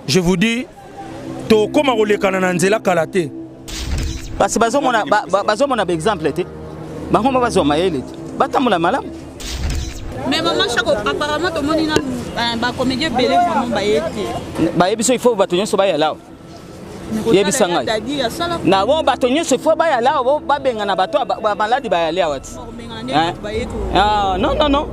Je vous dis, tokoma kolekana na nzela kala te. Parce que bazomona bazomona ba exemple te. Bango ma bazwa mayele te. Batambola malamu. Mais maman Chako, apparemment tomoni na ba comédien belé vraiment baye te. Baye biso il faut bato nyonso baya lao. Yebisa ngai. Na bon bato nyonso il faut baya lao babengana bato ba maladi bayali awa ti. Ah non non non.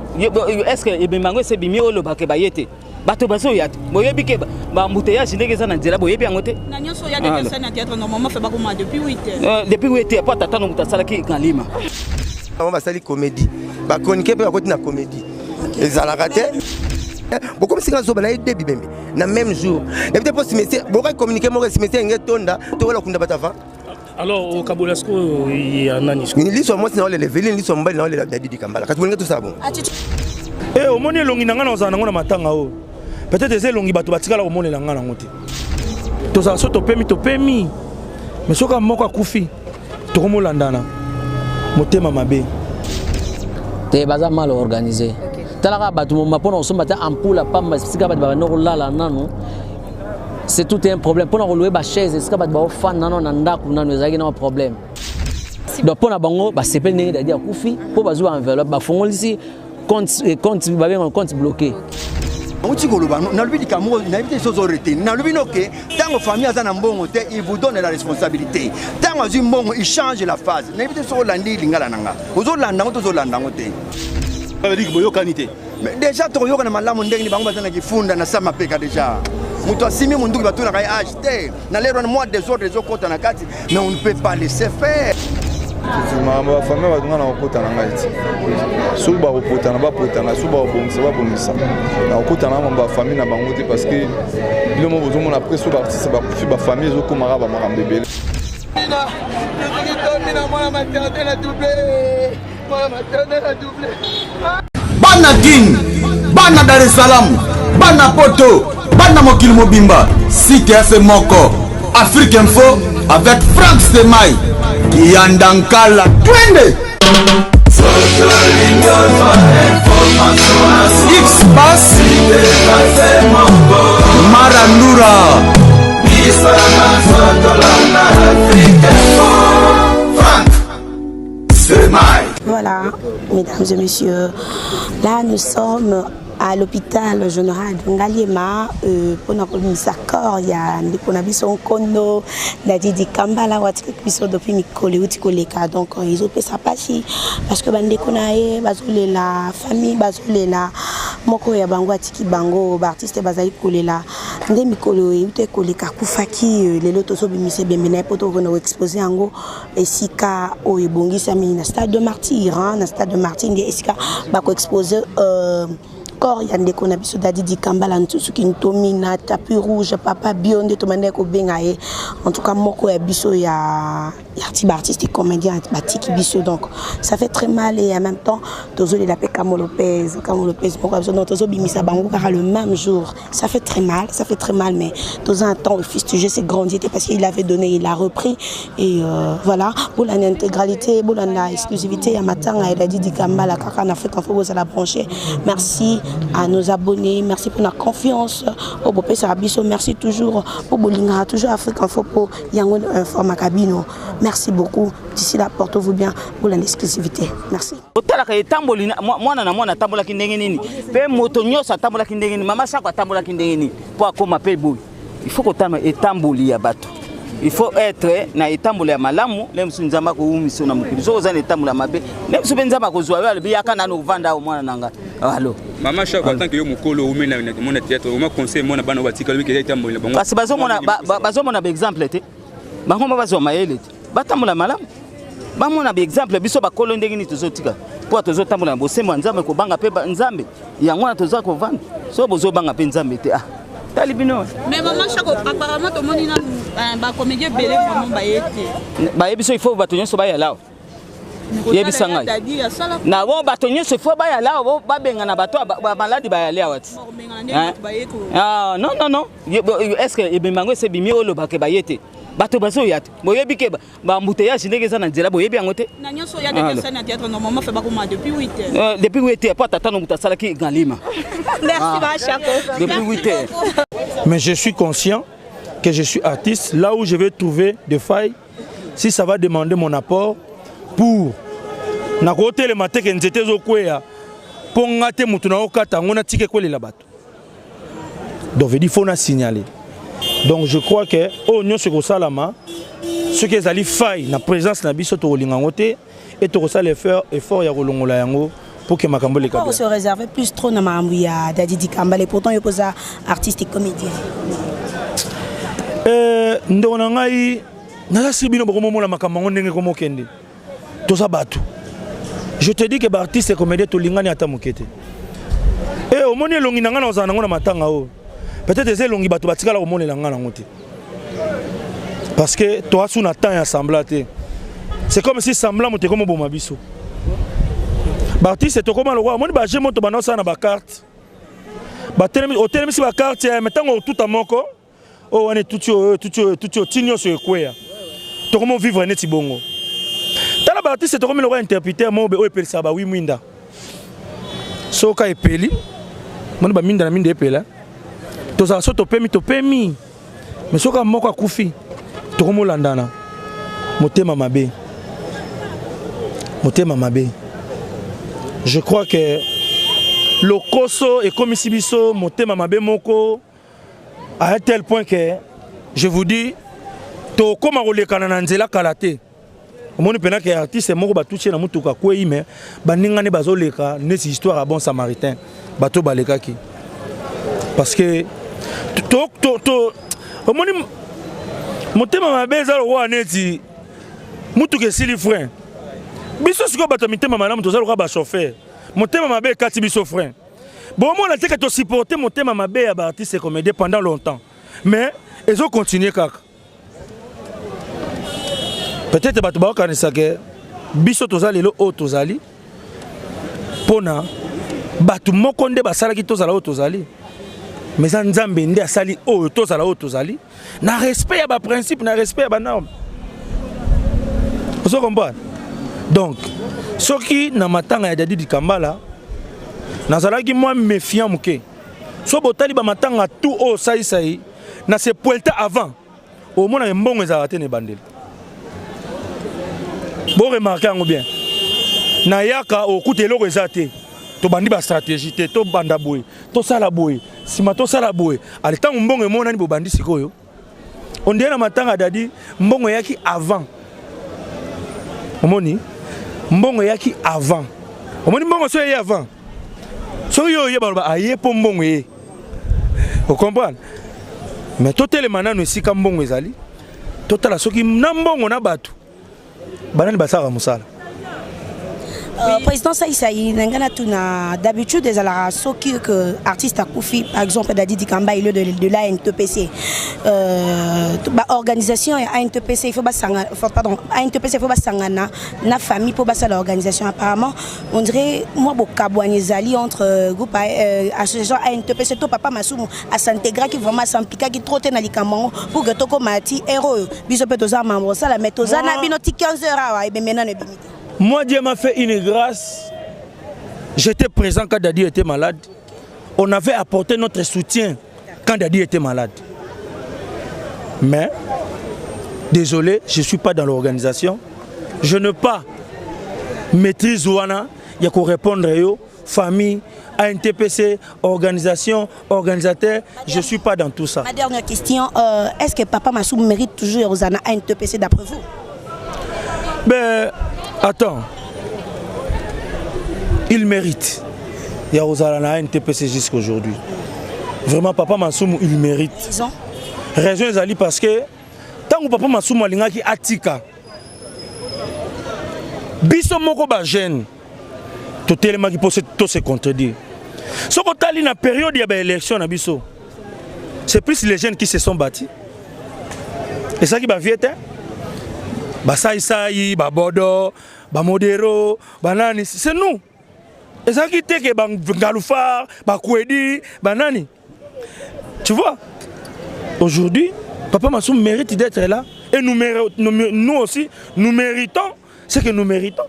Est-ce que ebemba ngo ese bimi olobaka baye te? Bato bazoya te. Boyebi ke ba embouteillage ndenge eza na nzela boyebi yango te. Na nyonso ya de scène ya théâtre normalement fait bakoma depuis 8 heures. Depuis 8 heures po tata no moto asalaki Kalima. Bango basali comédie. Ba chroniqueur pe bakoti na comédie. Ezalaka te. Bokomisi nga zoba na ye de bibembe na même jour. Nayebi te po cimetière bokaki communiquer moko cimetière nge tonda tokola kunda bato avant. Alors okabola sikoyo ya nani? Liso ya mwasi na olela Eveline, liso ya mobali na olela Dadi Dikambala. Kasi bolingi tosala bongo. Eh, omoni elongi na ngai na kozala nango na matanga oyo. Peut-être eza elongi bato batikala komonela ngai nango te. Tozala so topemi topemi. Mais soki moko akufi tokomolandana motema mabe. Te baza mal organisé. Talaka bato moma mpona kosomba te ampoule pamba esika bato babanda kolala nanu. C'est tout un problème. Mpona koloye ba chaise esika bato baofanda nano na ndako nano ezalaki nano problème. Donc mpona bango basepeli ndenge Dadi akufi mpo bazwi ba enveloppe bafongolisi compte, compte babengaka compte bloqué. Outi koloba nalobi likambo moko nayebi te soki ozo retenir nalobi no ke ntango famille aza na mbongo te il vous donne la responsabilité ntango azwi mbongo il change la phase nayebi te soki olandi lingala na nga ozolanda yango to ozolanda yango te. Eliki boyokani te. Mais déjà tokoyokana malamu ndenge nini bango baza na kifunda na sa mapeka déjà moto asimi monduki batunaka ye age te na lero wana mwa desordre ezokɔta na kati mais on ne peut pas laisser faire. Makambo ya famille bato nga na kokota na ngai ti soki bakopotana bapotana soki bakobongisa babongisa na kokota na makambo ya famille na bango te parce que bino moko bozomona après soki baartiste bakufi bafamille ezokomaka bamakambo ebele. Bana Kin, bana Dar es Salaam, bana Poto, bana mokili mobimba, site ya se moko, Afrique Info avec Franck Stemay, Kiyanda Nkala, twende! X-Pass, Marandura. Voilà, mesdames et messieurs, là nous sommes à l'hôpital général de Ngaliema mpona kobimisa corps ya ndeko na biso nkondo Dadi Dikambala oyo atikaki biso depuis mikolo euti koleka. Donc ezopesa mpasi parce que bandeko na ye bazolela, famille bazolela, moko ya bango atiki bango, baartiste bazali kolela nde mikolo euti koleka akufaki. Lelo tozobimisa ebembe na ye mpo tokokende koexpose yango esika oyo ebongisami na stade de Martyr, hein, na stade de Martyr nde esika bakoexpose corps ya ndeko na biso Dadi Dikambala Nsusu Kintomi na tapis rouge papa bio nde tobandaki kobenga ye. En tout cas moko ya biso ya ba artiste et comédien batiki biso, donc ça fait très mal. Et en même temps tozolela pe Kamo Lopez, Kamo Lopez moko ya biso, donc tozobimisa bango kaka le même jour. Ça fait très mal, ça fait très mal, mais dans un temps, le fils du jeu s'est grandi parce qu'il avait donné, il a repris. Et voilà, pour l'intégralité, pour l'exclusivité, il y a matin, il a dit Dikambala, Kaka, en Afrique, il faut vous la brancher. Merci à nos abonnés, merci pour la confiance. Au Bopé Sarabiso, merci toujours pour Bolinga, toujours Afrique Info pour Yango Informa Cabino. Merci beaucoup. D'ici là, portez-vous bien pour l'exclusivité. Merci. Otalaka etamboli mwana na mwana atambolaki ndenge nini mpe moto nyonso atambolaki ndenge nini, mama Sako atambolaki ndenge nini mpo akóma mpe boye. Il faut kotama etamboli ya bato, il faut être na etamboli ya malamu. Le mosusu Nzambe akowumisa na mokili, soki oza na etamboli ya mabe le mosusu mpe Nzambe akozwa yo, alobi yaka nanu ovanda awa mwana na ngai. Alo mama Shako, en tant que yo mokolo oumeli na mona théâtre, oma conseil mona bana batikali bikeza etamboli na bango parce bazomona baexemple te, bango ma bazwa mayele te, batambola malamu, bamona baexemple biso bakolo ndenge nini tozotika mpo tozotambola na bosembo ya Nzambe, kobanga mpe Nzambe yango wana toza kovanda. So bozobanga mpe Nzambe te, ah tali bino. Mais maman Shako, apparemment tomoni nanu bacomédien ebele vraiment baye te. Baye biso il faut bato nyonso baya lao. Yebisa ngai. Na bon bato nyonso il faut baya lao babengana bato ba maladi bayali awa ti. Ah non non non, est-ce que ebemba yango ese bimi olobaka baye te? Bato bazoya te. Boyebi ke ba embouteillage ndenge eza na nzela boyebi yango te. Na nyonso ya ndenge esali na théâtre normalement fait bakoma depuis 8 heures. Euh, depuis 8 heures po tata no moto asalaki Galima. Merci ah. ba Chako. Depuis 8 heures. Mais je suis conscient que je suis artiste là où je vais trouver des failles si ça va demander mon apport pour nakotelema te ke nzete ezokweya mpo nga te moto naokata yango natika ekwelela bato donc veut dire faut na signaler donc je crois que oyo nyonso ekosalama soki ezali faille na présence na biso tokolinga yango te et tokosala effort, effort ya kolongola yango pour que makambo eleka bien. se réserver plus trop na makambo ya Dadi Dikambale pourtant yo poza artiste et comédien. Euh, ndeko na ngai naza si bino bokomomona makambo yango ndenge komokende toza bato je te dis que baartiste et comédien tolingani ata moke te e omoni elongi na ngai na kozala nango na matanga oyo peut-être eza elongi bato batikala komonela ngai nango te parce que toasu na temps ya semblant te c'est comme si semblant moto ekomoboma biso baartiste tokoma lokola omoni baje moto banda osala na bacarte otelemisi bacarte me ntango otuta moko oyo wana etuti oyo etuti oyo etuti oyo ti nyonso ekweya tokomi vivre neti bongo tala baartiste tokomi lokola interpreter moko oyo epelisaka bawi mwinda soka epeli moni baminda na minda epela tozala so topemi topemi me soka moko akufi tokomolandana motema mabe motema mabe je crois que lokoso ekomisi biso motema mabe moko à un tel point que je vous dis tokoma kolekana na nzela kala te omoni mpena ke artiste moko batuti ye na motuka akwei me baninga nde bazoleka neti histoire ya bon samaritain bato balekaki parce que to, to, to, omoni motema mabe eza lokola neti motuka esili frein biso sikoyo bato ya mitema malamu toza lokola bachauffeur motema mabe ekati biso frein bomona te ke tosupporte motema mabe ya baartiste comédien pendant longtemps mais ezo continuer kaka peut-être bato bakokanisa ke biso toza lelo oyo tozali mpona bato moko nde basalaki tozala oyo tozali mais eza nzambe nde asali oyo tozala oyo tozali na respect ya baprincipe na respect ya banorme ozo comprendre donc soki na matanga ya dadi dikambala nazalaki mwa méfiant moke so botali bamatanga tout oyo saisai na se puelta avant omonaka mbongo ezalaka te na ebandeli boremarke yango bien nayaka okuta eloko eza te tobandi bastratégie te tobanda boye tosala boye nsima tosala boye ale ntango mbongo emonani bobandi sikoyo ondie na matanga dadi mbongo eyaki avant omoni mbongo eyaki avant omoni mbongo so eye avant soki yo oye baloba aye mpo mbongo eye ocomprendre mais totelema nano esika mbongo ezali totala soki na mbongo na bato banani basalaka mosala Euh, président Saïsaï, nanga tuna d'habitude ezalaka soki que artiste akufi par exemple Dadi Dikamba il est de, de l'ANTPC euh, ba organisation ya ANTPC il faut basanga pardon ANTPC il faut basangana na famille pour basala organisation apparemment on dirait moi bokabwani ezali entre euh, groupe euh, association ANTPC to papa Masumu a s'intégra qui vraiment s'impliqua qui trop te na likambo yango pour que tokoma ti héros oyo biso mpe toza mambo osala mais toza na bino ti 15 heures awa ebembe nano ebimi te Moi, Dieu m'a fait une grâce. J'étais présent quand Dadi était malade. On avait apporté notre soutien quand Dadi était malade. Mais, désolé, je ne suis pas dans l'organisation. Je ne pas maîtrise wana ya ko répondre yo famille ANTPC organisation organisateur je suis pas dans tout ça. Ma dernière question euh, est-ce que papa Massou mérite toujours Rosana ANTPC d'après vous? Ben attends il mérite ya kozala na ANTPC jusqu'aujourd'hui. Vraiment papa Masumu il mérite. Raison? Raison ezali parce que ntango papa Masumu alingaki atika biso moko ba jeune totelemaki mpo to se contredire soki otali na période ya baélection na biso c'est plus les jeunes qui se sont battus ezalaki bavie te basaisai babodo bamodero banani c'est nous ezalaki te ke bangalufar bakwedi banani tu vois aujourd'hui papa Massoum mérite d'être là. Et nous, nous aussi, nous méritons ce que nous méritons.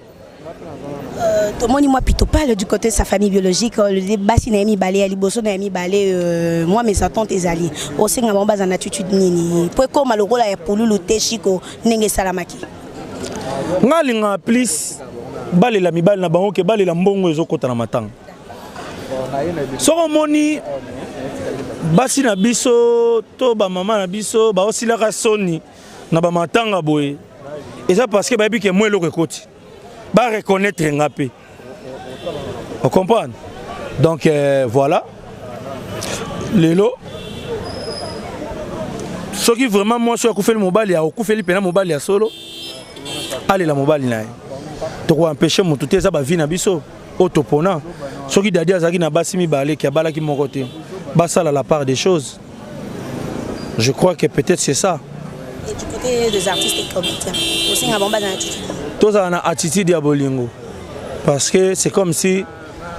Euh, tomoni mwa pitopale du côté de sa famille biologique euh, basi na ye mibale ya liboso na ye mibale euh, mwa mes attentes ezali osenga bango baza na attitude nini mpo ekóma lokola ya pululu te shiko ndenge esalamaki. Nga alingaka plus balela mibali na bango ke balela mbongo ezokɔta na matanga. Soki omoni basi na biso to bamama na biso baosilaka soni na bamatanga boye, eza parce que bayebi ke mwa eloko ekoti, bareconnaître nga mpe, ocomprendre. Donc voilà, lelo soki vraiment mwasi oyo akufeli mobali, akufeli mpena mobali ya solo, alela mobali na ye, tokoempêche motu te. Eza bavie na biso oyo topona. Soki Dadi azalaki na basi mibale ki abalaki moko te, basala la part des choses. Je crois que peut-être c'est ça. Et du côté des artistes et comédiens, osenga bango baza na attitude? Tozala na attitude ya bolingo, parce que c'est comme si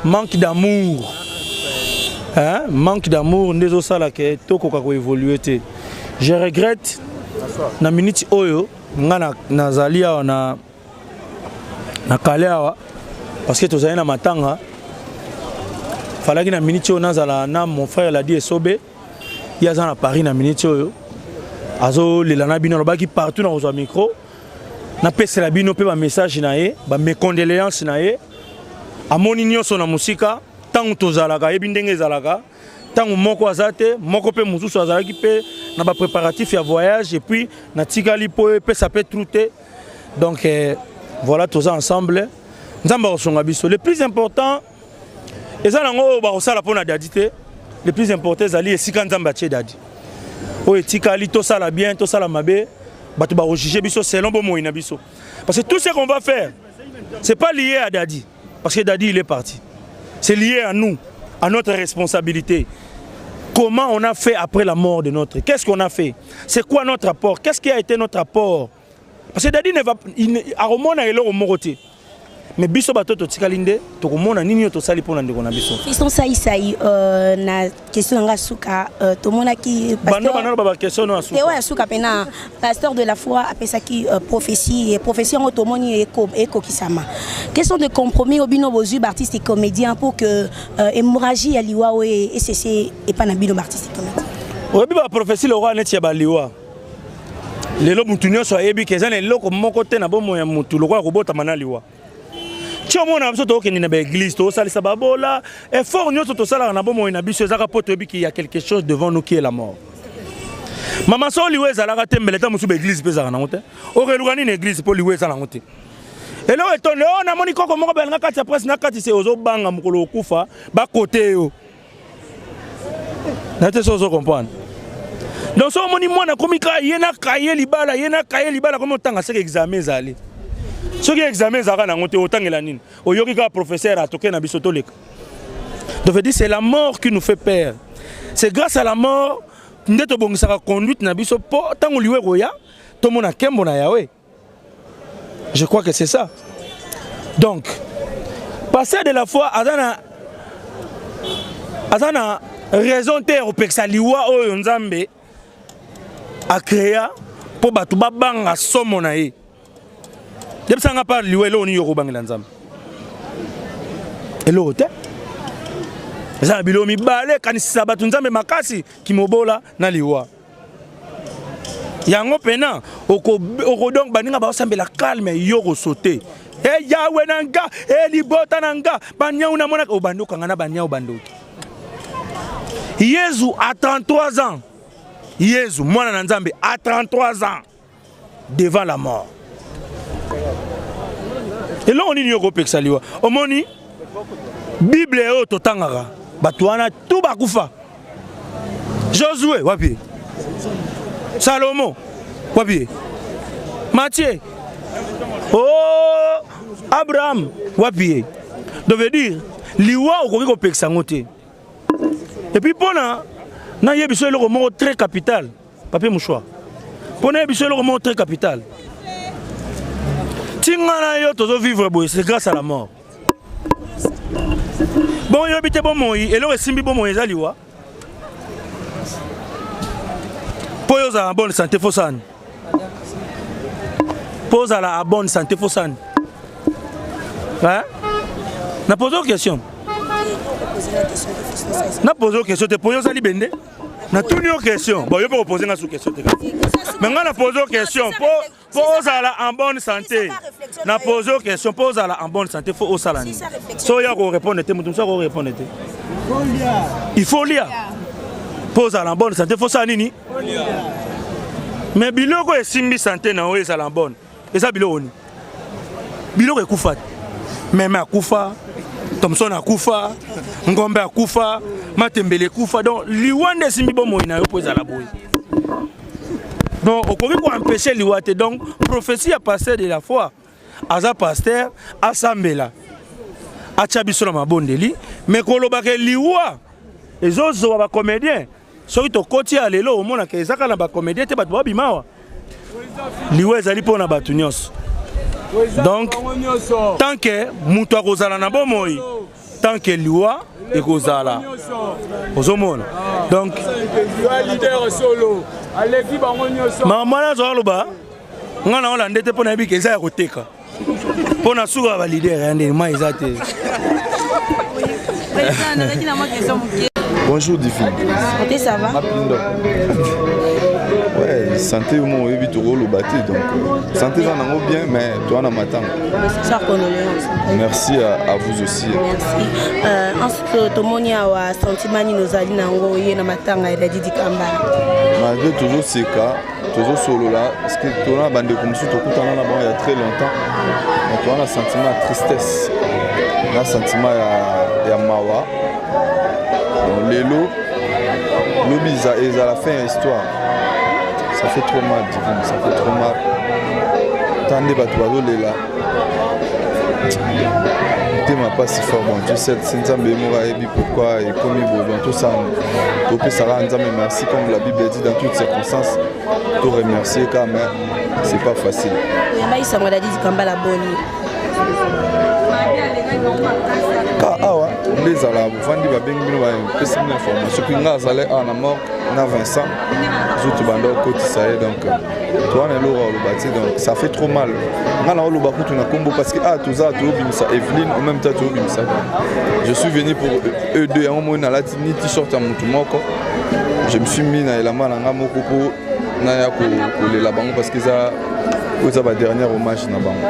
manque d'amour, hein? Manque d'amour nde ezosala ke tokoka koévolue te. Je regrette na minute oyo nga nazali awa na kale awa, parce que tozali na matanga. Falaki na minute oyo nazala na mon frère Ladi Esobe. Ye aza na Paris na minute oyo, azolela na bino. Alobaki partout na kozwa micro, napesela bino mpe bamessage na ye, bamécondoléance na ye. Amoni nyonso na mosika. Ntango tozalaka, ayebi ndenge ezalaka. Ntango moko aza te, moko mpe mosusu azalaki mpe na bapréparatif ya voyage, et puis natikali mpo epesa mpe trou te. Donc voilà, toza ensemble, Nzambe akosunga biso. Le plus important eza nango oyo bakosala mpo na Dadi te. Le plus important ezali esika Nzambe atie Dadi. Oyo etikali, tosala bien, tosala mabe, bato bakojuge biso selon bomoi na biso, parce que tout ce qu'on va faire, c'est pas lié à Dadi, parce que Dadi, il est parti. C'est lié à nous, à notre responsabilité. Comment on a fait après la mort de notre, qu'est-ce qu'on a fait, c'est quoi notre apport, qu'est-ce qui a été notre apport? Parce que Dadi ne va akomona eloko moko te, mais biso bato totikali nde tokomona nini oyo tosali mpo na ndeko na biso. Fiston Saisai, na question na nga suka, tomonaki bando bando ba question no ya suka. Te, oyo ya suka mpena. Pasteur de la foi apesaki prophétie. Prophétie yango tomoni ekokisama. Question de compromis oyo bino bozwi, baartiste et comédien, pour que hémorragie ya liwa oyo esese epa na bino baartiste et comédien? Oyebi, baprophétie lokola neti ya baliwa lelo, mutu nyonso ayebi ke eza na eloko moko te na bomoi ya mutu lokola kobotama na liwa. Ti omona biso tokokende na baeglise, tokosalisa babola, effort nyonso tosalaka na bomoi na biso ezaka mpo toyebi ke ya quelque chose devant nous qui est la mort. Mama, so liwa ezalaka te, mbele ta mosusu baeglise mpe ezalaka nango te. Okeluka nini eglise mpo liwa eza nango te? Eloko etonde oyo namoni, koko moko balinga kati ya presse na kati se ozobanga mokolo okufa bakote yo na te. So ozo comprendre. Donc so omoni mwana akomi kaka ye na kaye libala, ye na kaye libala, komi otanga, seke examen ezali. Soki examen ezalaka nango te, otangela nini? Oyoki kaka professeur atoke na biso toleka. Donc veut dire, c'est la mort qui nous fait peur. C'est grâce à la mort nde tobongisaka conduite na biso, mpo ntango liwa ekoya, tomona nkembo na Yawe. Je crois que c'est ça. Donc pasteur de la foi aza na raison te ya kopekisa liwa oyo Nzambe acréa mpo bato babanga somo na ye. Yebisanga, par liwa, eloko nini yo kobangela Nzambe? Eloko te. Eza na biloko mibale ekanisisa bato Nzambe makasi: kimobola na liwa. Yango pena oko donc baninga baosambela calme, yo kosote e Yawe na nga, e libota na nga, banyau namonaka, obandi okanga na banyau bandoki. Yezu a 33 ans, Yezu mwana na Nzambe a 33 ans devant la mort, eloko nini yo kopekisa liwa? Omoni Bible oyo totangaka, bato wana tu bakufa. Josue wapi? Salomo wapi? Mathieu, oh, Abraham wapi ye? Donc veut dire liwa okoki kopekisa yango te. Et puis mpona nayebi biso eloko moko très capital, papier mouchoir, mpo nayebi biso eloko moko très capital: ntinga na yo tozovivre boye, c'est grâce à la mort. Bon, oyebi te, bomoi, eloko esimbi bomoi eza liwa. Mpo oyo ozala na bonne santé, fosani. Mpo ozala à bonne santé fo sani na pose question, na pose question te, po yo ozali bende. Natuni yo question, bon, yo mpe kopose nga su question te, mais nga na pose question mpo ozala en bonne santé. Na pose yo question, mpo ozala en bonne santé fo osala nini? So oya korépondre te, moto mosusu akorépondre te. Il faut lia mpo ozala en bonne santé, fo osala nini? Mais biloko esimbi santé na oyo ezala en bonne, eza biloko nini? Biloko ekufa te. Meme akufa, Thomson akufa, ngombe akufa, matembele ekufa. Donc liwa nde esimbi bomoi na yo mpo ezala boye. Donc okoki koempêche liwa te. Donc prophétie ya pasteur de la foi, aza pasteur, asambela, atya biso na mabondeli, mais kolobaka liwa ezozowa bacomédien, soki tokoti ya lelo, omonaka eza kaka na bacomédien te. Bato babima awa, liwa ezali mpo na bato nyonso. Donc tant que moto akozala na bomoi, tant que liwa ekozala, ozomona. Donc makambo wana azoka aloba, nga na olande te, mpo nayebi ke eza ya koteka, mpo na suka ya baleader ya ndenge ma eza te. Bonjour Divine. Santé, ça va? Mapindo. Ouais, santé mo oyebi tokoloba te, donc santé eza nango bien, mais toza na matanga. Sincères condoléances. Merci à vous aussi. Merci. Ensuite, tomoni awa, sentiment nini ozali nango ye na matanga ya Dadi Dikambala? Malgré tozoseka, tozosolola, parce que toza na bandeko mosusu tokutana na bango ya très longtemps, mais toza na sentiment ya tristesse, na sentiment ya mawa. Donc lelo, lobi ezala fin ya histoire. Ça fait trop mal, Divine, ça fait trop mal. Ta nde bato bazolela, motema mpasi fort. Bon, tu sais, se Nzambe ye moko ayebi pourquoi ekomi boye. Bon, tosala, topesaka Nzambe merci. Comme la Bible dit, dans toutes circonstances to remercier quand même, c'est pas facile. Oyamba sango Dadi Dikambala boni? Ka awa nde ezala, bovandi, babengi bino, bapesi bino information. Puis nga azali awa na morgue na Vincent Zutu, banda okotisa ye. Donc towana eloko aloba te. Donc ça fait trop mal. Nga na oloba kutu na kombo, parce que ah, toza toyobimisa Evelyne, en même temps toyobimisa. Je suis venu pour eux deux. Yango moi nalati ni t-shirt ya motu moko, je me suis mis na elamba na nga moko mpo naya kolela bango, parce que eza oyo eza badernière hommage na bango.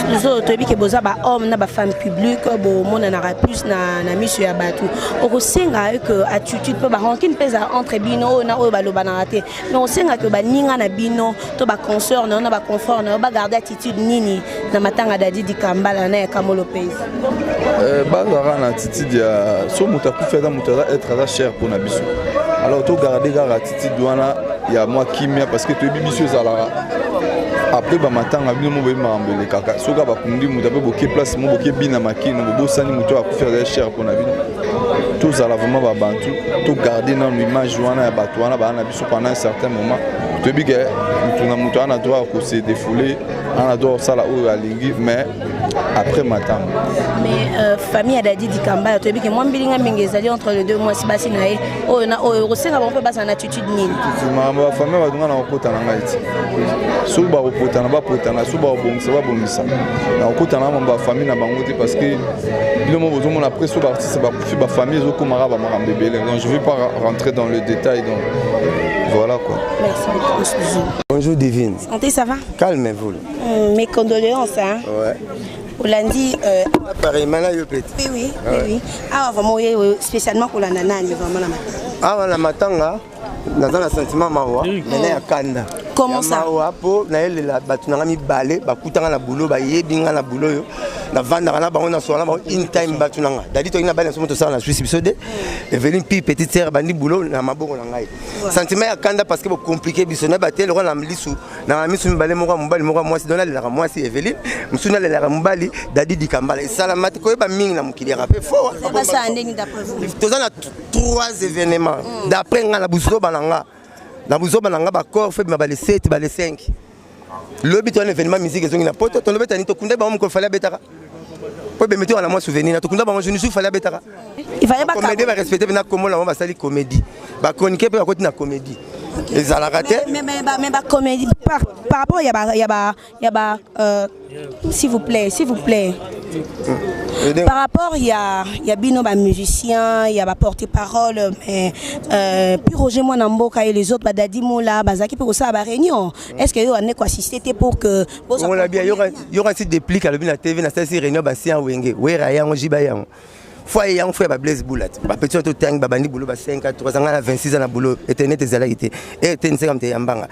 Biso toyebi ke boza bahomme na bafemme publique, bomonanaka plus na miso ya bato. Okosenga ke attitude mpe barancune mpe ezala entre bino, oyo na oyo balobanaka te, mais osenga ke baninga na bino to baconsœur na yo na baconfrère na yo bagarde attitude nini na matanga Dadi Dikambala na ya Kamo Lopez? Bazalaka na attitude ya so moto akufi, aza moto, aza être, aza cher mpona biso. Alors togarde kaka attitude wana ya mwa kimia, parce que toyebi biso ezalaka après bamatanga, bino mo boyebi makambo elekaka. Soki bakundi moto ape, boke place mo, boke bina makino, bobosani moto oyo akufi, azali cher mpona bino. Tozala vraiment babantu, togarde nano image wana ya bato wana baa na biso pendant un certain moment. Toyebi ke motu na moto aza na droit ya kose défouler, aza na droit kosala oyo alingi, mais après matanga. Mais famille ya Dadi Dikambala, toyebi ke mwa mbilinga mingi ezali entre les deux mwasi, basi na ye oyo na oyo. Okosenga bango mpe bazala na attitude nini? Makambo ya famille, bato, nga na kokota na ngai ti soki bakopotana, bapotana, soki bakobongisa, babongisa. Na kokota na mambo ya famille na bango te, parce que bino mo bozomona, après so baartiste bakufi, bafamille ezokomaka bamakambo ebele. Donc je vais pas rentrer dans le détail. Donc voilà quoi. Merci beaucoup. Bonjour Divine. Santé, ça va? Calmez-vous. Mes condoléances, hein. Ouais. Olandi Pareillement na yo petit. Oui. Awa vraiment oye spécialement kolanda nani vraiment na matanga? Awa na matanga, naza na sentiment mawa, mena ya kanda. Comment ça? Mawa mpo nayelela bato na nga mibale bakutanga na bulo, bayebi nga na bulo oyo navandaka na bango, nasola na bango in time. Bato na nga Dadi, toki na bali na somo, tosala na Swisse biso de Eveline pi petite sœur, bandi bulo na maboko na ngai. Sentiment ya kanda parce que bocompliqué biso na bate lokola na lisu na misu mibale, moko ya mobali, moko ya mwasi. Don nalelaka mwasi Eveline, mosusu nalelaka mobali Dadi Dikambala. Esalama te koyeba mingi na mokili yaka mpe fo. Basala ndenge d'après vous? Toza na trois événements. D'après nga, na buzoba na nga, na buzoba na nga, bacorps fe bima bale 7, bale 5. Lobi toza na événement musique ezongi na poto, tolobeta nini? Tokunda bango mokolo Fally abetaka, po ebembe toka na mwa souvenir na tokunda bango jour Fally abetaka. Il fallait comédie barespecte mpe na kombo na bango, basali comédie, bachroniqueur mpe bakoti na comédie. Ezalaka te. Mais bacomédie par rapport ya ba ya ba ya ba s'il vous plaît, s'il vous plaît, par rapport ya bino bamusicien, ya baporte parole, mais puis Roger Mwana Mboka et les autres, badadi Mola, bazalaki mpe kosala baréunion. Est ce que yo ande koassiste te pour que Ola bien, yoka si déplique alobi na TV, nasalisi réunion basia Wenge, Wera yango, Jiba yango, foi yango, foi ya bablaise bula te. Bapeti oyo totangi, babandi boulot ba 5 3 nga na 26 ans na boulot. Internet ezalaki te, ete nseka moto eyambanga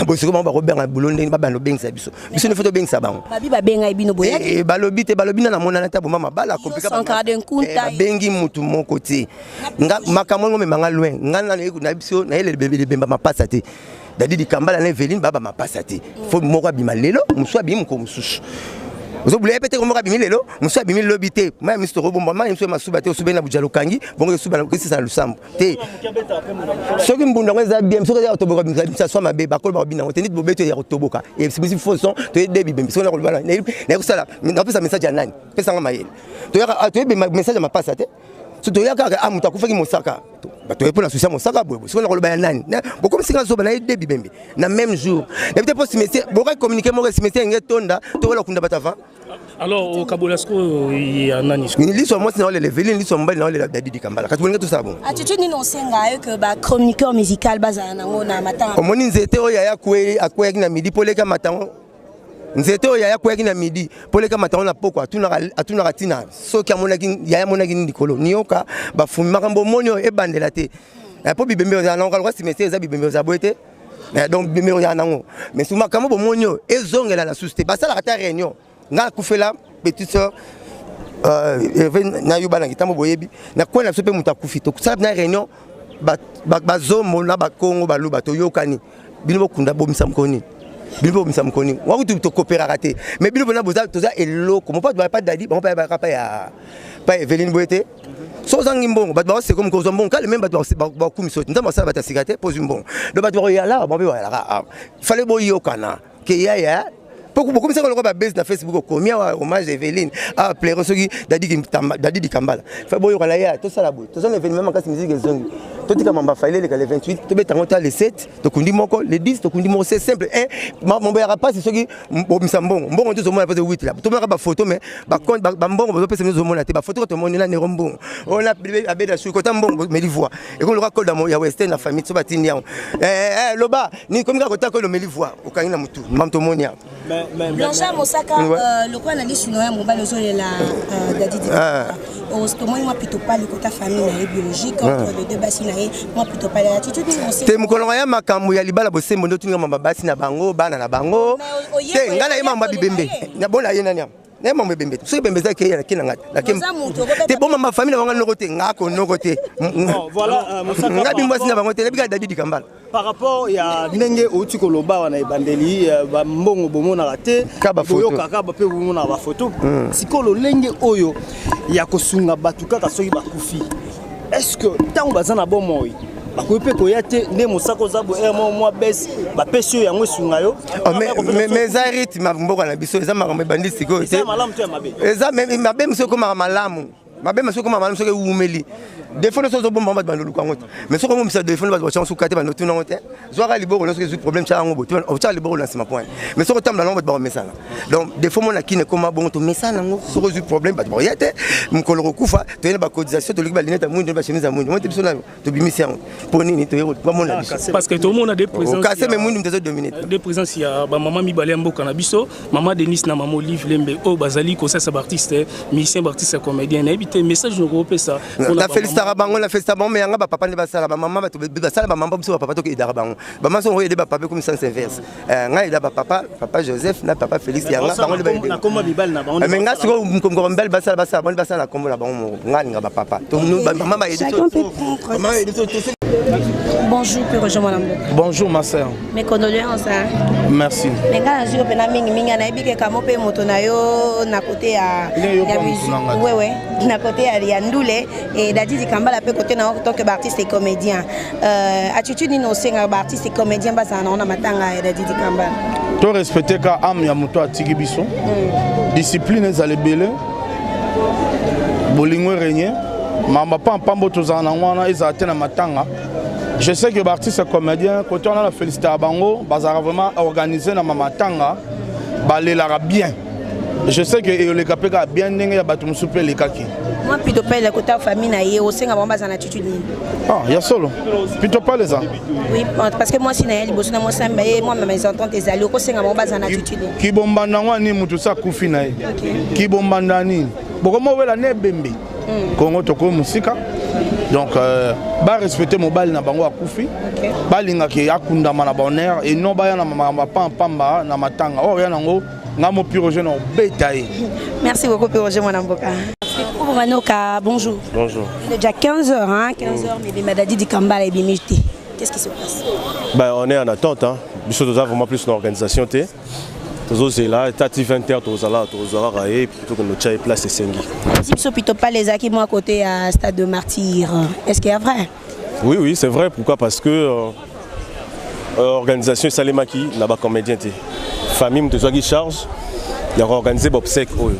bosiko. Bango bakobenga boulot ndenge babanda obengisa biso, biso nde fo tobengisa bango. Babi babengai bino boyaki? Eh, balobi te, balobi na namonana te. Aboma mabala komplika. Sankara de Nkunta. Babengi mutu moko te. Nga makambo yango memanga loin. Nga na biso nayele lebemba mapasa te. Dadi Dikambala na Eveline baba mapasa te. Fo moko abima lelo, mosusu abimi moko mosusu. Ozobula ye pe te, moko abimi lelo, mosusu abimi lobi te. Mai miso tokobomba mai miso masuba te. Osubeli na buja lokangi bongo, esuba esisa na lusambo te. Soki mbunda yango eza bien, soki eza ya kotoboka, bimisa swa mabe. Bakolo bakobina yango te. Neti bobeto ya kotoboka ebimisi faux son, toyede bibembe. Soki nakoloba, naye kosala, napesa message ya nani? Pesanga mayele. Toyaka toyebi message ya mapasa te. So toya kaka a moto akufaki mosaka, toye mpo na susi ya mosaka boye. Soki nakoloba ya nani? Bokomisinga zoba. Na ye de bibembe na même jour, nayebi te mpo cimetière bokaki communiqué moko, cimetière enge tonda, tokola kunda bato avant. Alors okabola sikoyo ya nani? Liso ya mwasi naolela Eveline, liso ya mobali naolela Dadi Dikambala. Kasi bolingi tosala bongo. Attitude nini osenga yo ke bachroniqueur musical bazala nango na matanga? Omoni nzete oyo yaya akweyaki na midi mpo leka matango, nzete oyo yaya akweyaki na midi mpo leka matango na poko, atunaka ntina soki amonaki yaya amonaki nini likolo nioka bafumi. Makambo omoni oyo ebandela te mpo bibembe ozala nango kaloka cimetière eza bibembe ozala boye te. Donc bibembe ozala nango, mais su makambo bomoni oyo ezongela na susu te. Basalaka ta réunion. Ngai nakufela petite sœur Hervé nayuba na kitambo, boyebi na kwela na biso mpe moto akufi, tosala na réunion bazombo na bakongo baluba, toyokani: bino bokunda bomisa mokoni, bino mpe bomisa mokoni wakutu. Tokopéraka te, mais bino mpona toza eloko mopa pa Dadi bango pa pa ya pa Eveline boye te. So ozangi mbongo, bato bakoseka moko ozwa mbongo kale, même bato bakumisa te. Nzambe asala bato ya sika te mpo ozwi mbongo. Donc bato bakoyala, bango mpe bayalaka awa. Fale boyokana ke yaya mpo bokomisaka lokola babase na Facebook. Okomi awa hommage Eveline awa plaire soki Dadi Dikambala. Fa boyokana ya tosala boye, toza na événement makasi, musique ezongi, totika mamba fale eleka le 28, tobeta yango ta le 7, tokundi moko le 10, tokundi moko. C'est simple. Mambo yaka mpasi soki bomisa mbongo, mbongo nde tozomona mpe 8 la tomonaka bafoto, mais bambongo bazopesa biso tozomona te. Bafoto tomoni na nero mbongo oyo na abeda suki kota mbongo meli voi ekomi loka kolda ya western na famille. So batindi yango, loba ni komi kaka kota koyo omeli voi okangi na motu mam tomoni yango. Blanchard Mosaka, lokola na lisu na yo ya mobali ozolela Dadi, tomoni mwa pitopali kota famille na ye biologique entre les deux basi na ye, mwa pitopali ya attitude nini? Te, mokolo ya makambo ya libala bosembo nde otuninga mamba basi na bango, bana na bango te. Ngai na ye mambo ya bibembe bona ye nani naye mambo ebembe te. Soki ebembe eza ke nake na ngai te, bomamba famille na bango noko te, nga konoko te, nga bimwasi na bango te, nayebi kaka Dadi Dikambala. Par rapport ya ndenge outi koloba wana ebandeli, bambongo bomonaka te, boyokaka mpe bomonaka bafoto. Sikoyo lolenge oyo ya kosunga bato kaka soki bakufi, est ce que ntango baza na bomoi bakoki mpe koya te? Nde mosaka oza boye, mwa mwa bese bapesi oyo yango esunga yo. Mais eza rythme mboka na biso, eza makambo ebandi sikoyo te. Malamu to ya mabe? Eza mabe mosu ekomaka malamu, mabe mosu ekomaka malamu soki ewumeli. Defo nyonso ozobomba, bato bandoluka yango te. Mais soki omomisa defo, bato batyango suka te, bandotuna yango te. Zwaka liboko nyonso ezwi problème, tia yango boye, otyaka liboko na nsima point. Mais soki otambola nango, bato bakomesana. Donc defo mona kini ekoma bongo, tomesana yango. Soki ozwi problème, bato bakoya te. Mokolo kokufa, toye na bacotisation, toluki balinete ya mwindu, bachemise ya mwindu. Moi te, biso nayo tobimisi yango mpo nini? Toye bamona biso. Parce que tomona de présence kase me mwindu moto azodomine. De présence ya bamama mibale ya mboka na biso, mama Denis na mama Olive Lembe, oyo bazali kosalisa baartiste musicien, baartiste ya comédien. Nayebi te message nokopesa. Nafélicitaka bango, nafélicitaka bango. Me yanga bapapa nde basala, bamama bato basala, bamama biso bapapa tokoedaka bango. Bamama songo oyede bapapa ekomi sens inverse. Ngai eda bapapa, papa Joseph na papa Félix, yanga bango nde. Mais ngai sikoyo mokolo mibali basala, basala bango nde basala na kombo na bango moko. Ngai alinga bapapa, mama bayede. Bonjour, Père Jean Mwanamboka. Bonjour, ma sœur. Mes condoléances. Hein. Merci. Mais nga nazwi yo mpena mingi mingi, nayebi ke kamo mpe moto na yo na côté ya musique. Ouais, na côté ya ndule et Dadi Dikambala mpe côté na yo tant que baartiste et comédien. Attitude nini osengaka baartiste et comédien bazala nango na matanga ya Dadi Dikambala? To respecte ka âme ya moto atiki biso. Discipline ezala ebele, bolingo erenie, mamba pampambo tozala nango wana ezala te na matanga. Je sais que baartiste comédien côté wana na félicitaka bango, bazalaka vraiment organisé na mamatanga, balelaka bien. Je sais que eyoleka mpe kaka bien ndenge ya bato mosusu mpe elekaki. Mwa pito pele kota famille na ye, osenga bango baza na attitude nini? Ah, ya solo pito pale eza. Oui, parce que mwasi na ye liboso na mwasi na ye, mwa mésentente ezali, okosenga bango baza na attitude nini? Kibombanda yango nini, moto si akufi na ye, kibombanda nini, bokomowela na ebembe. Kongo tokomi mosika, donc barespecte mobali na bango akufi, balingaki akundama na bonheur et non baya na makambo ya pampamba na matanga oyo ya nango. Nga mo Piroger na obeta ye. Merci beaucoup Piroger mwana mboka. Manoka, bonjour. Bonjour. Il est déjà 15h, hein, 15h, mais Madadi Dikambala et Bimité. Qu'est-ce qui se passe? Ben, on est en attente, hein. Biso toza vraiment plus une organisation té. Tozozela tati 20h, tozala tozalaka ye plutôt que notya ye place esengi. Si biso pito pas les acquis moi côté à stade de martyr, est-ce qu'il y a vrai? Oui, oui, c'est vrai. Pourquoi? Parce que organisation esalemaki na bacomédien te, famille moto ezwaki charge ya koorganiser baobsèque oyo,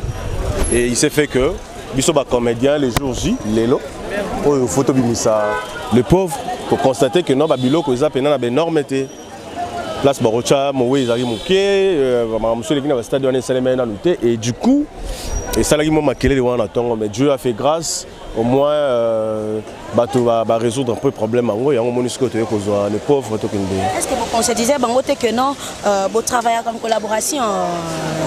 et il s'est fait que biso bacomédien, le jour J, lelo oyo faut tobimisa le pauvre, koconstater que non, babiloko eza mpena na baénorme te, place bakotya mowe ezalaki moke, makambo mosusu eleki na bastade wana esalemaki nanu te, et du coup esalaki mwa makelele wana na ntongo. Mais Dieu a fait grâce, au moins bato barésoudre un peu problème yango. Yango omoni sikoyo toye kozwa le pauvre, tokende. Est-ce que vous conscientisez bango te que non, botravaillaka en collaboration,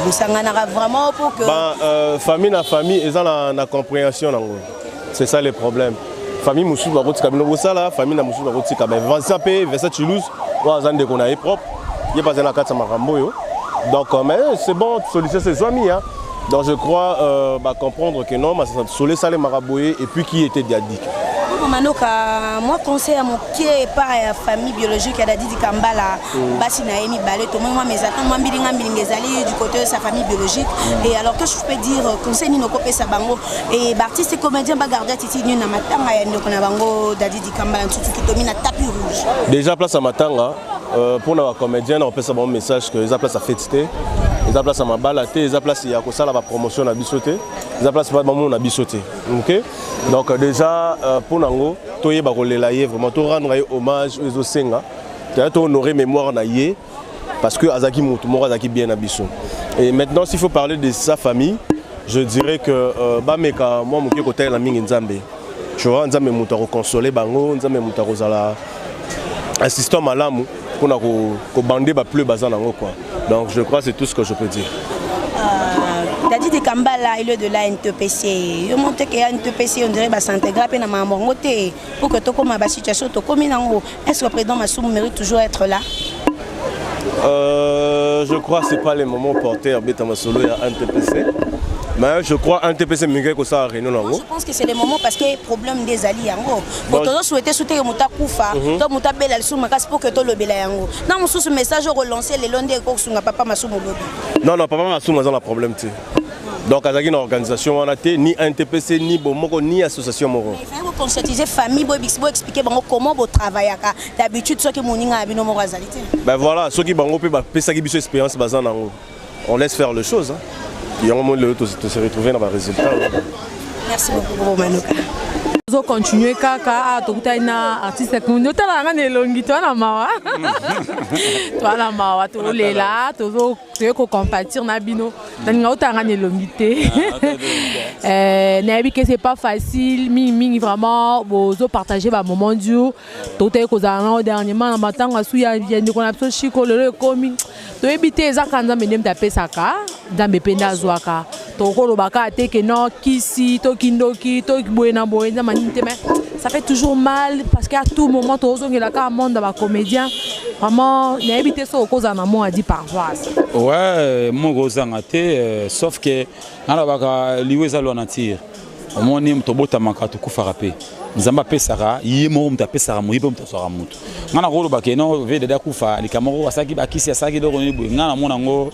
bosanganaka vraiment pour que Ben, famille na famille eza na compréhension nango, c'est ça le problème. Famille mosusu bakotika bino bosala, famille na mosusu bakotika. Mais Vincent mpe, Vincent Toulouse oyo aza ndeko na ye propre, ye mpe aza na kati ya makambo oyo. Donc mais c'est bon, solution c'est zwami, hein. Donc je crois bacomprendre que non, solo esalemaka boye. Et puis qui était Dadi? Manoka, moi conseil ya moke epai ya famille biologique ya Dadi Dikambala, basi na ye mibale, tomoni mwa mésentente, mwa mbilinga mbilinga ezali du côté de sa famille biologique. Et alors, que je peux dire, conseil nini okopesa bango et baartiste et comédien bagarde attitude nini na matanga ya ndeko na bango Dadi Dikambala Nsutu Kitomi na tapis rouge? Déjà place ya matanga, mpona bacomédien, na kopesa bango message que eza place ya fête te, eza place ya mabala te, eza place ya kosala bapromotion na biso te, eza place bamona biso te, ok? Donc déjà mpo nango toyeba kolela ye vraiment, torendre ye hommage oyo ezosenga, toya tohonorer mémoire na ye, parce que azalaki motu moko azalaki bien na biso. Et maintenant, s'il faut parler de sa famille, je dirais que bameka mwa moke kotalela mingi Nzambe, tu vois. Nzambe moto akokonsole bango, Nzambe moto akozala assistant malamu mpona kobande bapleu baza nango, quoi. Donc je crois, c'est tout ce que je peux dire. Dadi Dikambala, élu de la NTPC, yo monte ke ya NTPC, on dirait bas'intégrer mpe na makambo yango te pour que tokóma basituation tokómi nango. Est ce que président Masumu mérite toujours être là? Je crois que c'est pas le moment porté à masolo ya NTPC. Mais je crois NTPC mingi kosala réunion nango. Je pense que c'est le moment, parce que problème nde ezali yango. Bon, tozo souhaiter soute ke moto akufa to moto abela lisusu makasi pour que tolobela yango. Na mosusu message orelancer lelo nde ekosunga papa Masumu lobi. Non, non, papa Masumu aza na problème te. Donc azalaki na organisation wana te, ni NTPC, ni bomoko, ni association moko. Il fallait conscientiser famille, boexpliquer bango comment botravaillaka d'habitude soki moninga ya bino moko azali te. Ben voilà, soki bango mpe bapesaki biso expérience baza nango, on laisse faire les choses, hein. Yango moni lelo tose retrouver na barésultat. Merci beaucoup, Bobo Manoka. Tozocontinue kaka. Awa tokutani na artiste kundi, otala nga na elongi, toa na mawa, toa na mawa, tolela, toye kocompatir na bino. Nalinga otala nga na elongi te. Nayebi ke c'est pas facile mingimingi, vraiment bozopartage bamoment dur. Tokutaki kozala nango dernièrement na matango asu ya ndeko na biso Shiko. Lelo ekomi, toyebi te, eza kaka Nzambe nde moto apesaka, Nzambe mpe nde azwaka. Tokoloba kaka te ke non, kisi to kindoki to boye na boye, Nzambe anini te, mais ça fait toujours mal, parce que à tout moment tozongela kaka monde ya bacomédien. Vraiment nayebi te soki okozala na mot adi paroisse. Ouais, moko ozanga te, sauf que nga nalobaka liwa eza loi nature. Omoni, moto obotamaka, tokufaka mpe Nzambe apesaka ye moko, moto apesaka moye mpe moto azwaka motu. Nga nakoloba ke non, ve Dada akufa likambo moko asalaki, bakisi asalaki eloko nini boye. Nga namona yango,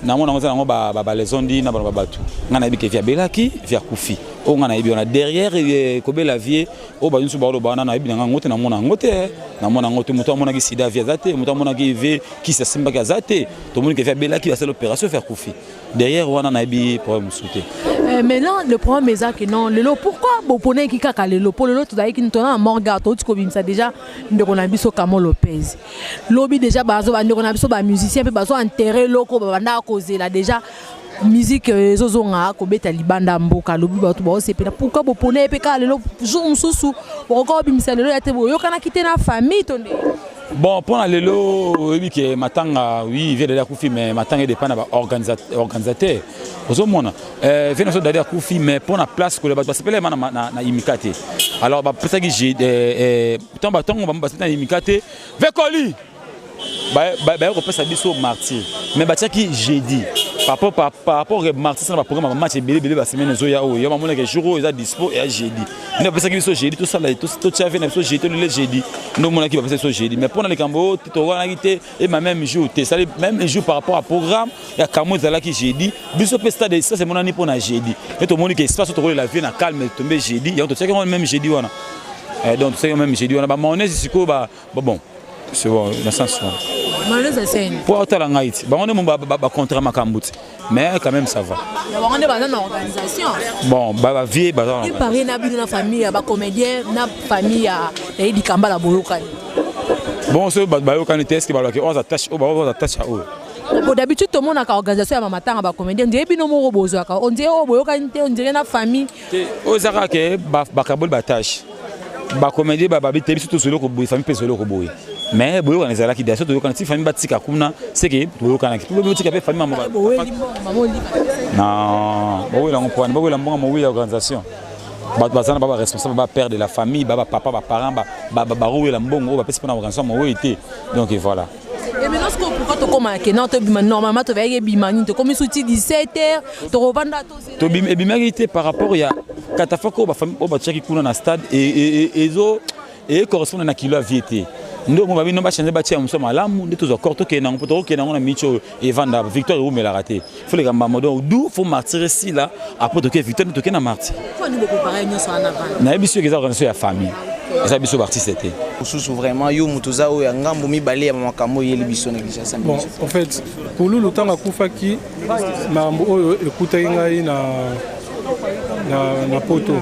namona yango eza nango balesondi na bana babato. Nga nayebi ke vie abelaki, vie akufi. Oyo nga nayebi wana derrière kobela vie oyo bato nyonso baoloba wana, nayebi na nga yango te, namona yango te, namona yango te. Moto amonaki sida vie aza te, moto amonaki vie kisi asimbaki aza te. Tomoni ke vie abelaki, basali opération, vie akufi. Derrière wana nayebi problème mosusu te. Maintenant le problème eza que non, lelo pourquoi boponaki kaka lelo? Mpo lelo tozalaki tona na morgue, touti kobimisa déjà ndeko na biso Camo Lopez. Lobi déjà bazo bandeko na biso bamusicien mpe bazo enterre eloko babandaka kozela déjà musique ezozonga kobeta libanda mboka. Lobi bato baosepela. Pourquoi bopona ye mpe kaka lelo? Jour mosusu bokoka obimisa lelo ya te, boyokanaki te na famille to nde? Bon, mpona lelo, oyebi ke matanga, oui, vieux Dadi akufi, mais matanga edépend na baorganisateur. Ozomona, vieux na biso Dadi akufi, mais mpona place kolela, bato basepela ema na imika te. Alors bapesaki ntango batango basepela na imika te, vekoli baye kopesa biso martyr, mais batiaki jeudi par rapport martyr sana baprogramme bamatch ebele ebele, basemaine ezoya oyo. Yo bamonaka jour oyo eza dispo eya jeudi, nde bapesaki biso jeudi. Tosala, totia vieux na biso jeudi, tolele jeudi, nde omonaki bapesa biso jeudi. Mais mpona likambo oyo tokanaki te ema même jour te, esali même jour par rapport à programme ya kamo ezalaki jeudi. Biso mpe stade, espace emonani mpona jeudi, nde tomoni ke espace oyo tokolela vieux na calme tombe jeudi, yango totiaki yango même jeudi wana. Donc totiaki yango même jeudi wana. Bamayonnaise sikoyo, bon, c'est bon na sens wana. Mayonnaise eseni. Po otala ngai ti bango nde mo bacontre makambo ti, mais quand même ça va. Bango nde baza na organisation. Bon, bavieux baza. Pari na bino na famille ya bacomédien, na famille ya Edi Kambala, boyokani? Bon, soki bato bayokani te, est-ce balobaki oyo aza tâche, oyo bango aza tâche ya oyo? Bon, d'habitude tomonaka organisation ya bamatanga, bacomédien ondire bino moko bozwaka, ondire oyo boyokani te, ondire na famille. Te, oyo eza kaka ke bakaboli batâche. Bacomédien babi te, biso tozwa eloko boye, famille mpe ezwa eloko boye, mais boyokana ezalaki da. So toyokana ti famille batika kuna, seke toyokanaki mpo botika mpe famille mama. Non, bowela yango mpwani, bowela mbongo mowili ya organisation. Bato baza na ba baresponsable, bapère de la famille, bapapa, baparent, barowela mbongo oyo bapesi mpona organisation mowei te. Donc voilà. Et maintenant sikoyo, pourquoi tokóma ke non, tobima normalement, tobayaki ebima nini, tokomi suti 17 heures, tokovanda? Ebimaki te par rapport ya catafalque oyo bafamille oyo batiaki kuna na stade, ezo ecorrespondre na kilo ya vieux te. Nde omo babino bachange, batia mosu malamu, nde tozwa corps, tokende yango mpo tokokende yango na michi oyo evanda. Victoire ewumelaka te, fo leka mbamo. Donc du fo martyr esila, après toke victoire, nde toke na martyr. Nayebi soki eza organisation ya famille, eza biso baartiste te. Mosusu vraiment, yo moto oza oyo ya ngambo mibale ya makambo oyeli biso na Kinshasa. Bon, en fait, Pululu ntango akufaki, makambo oyo ekutaki ngai na poto,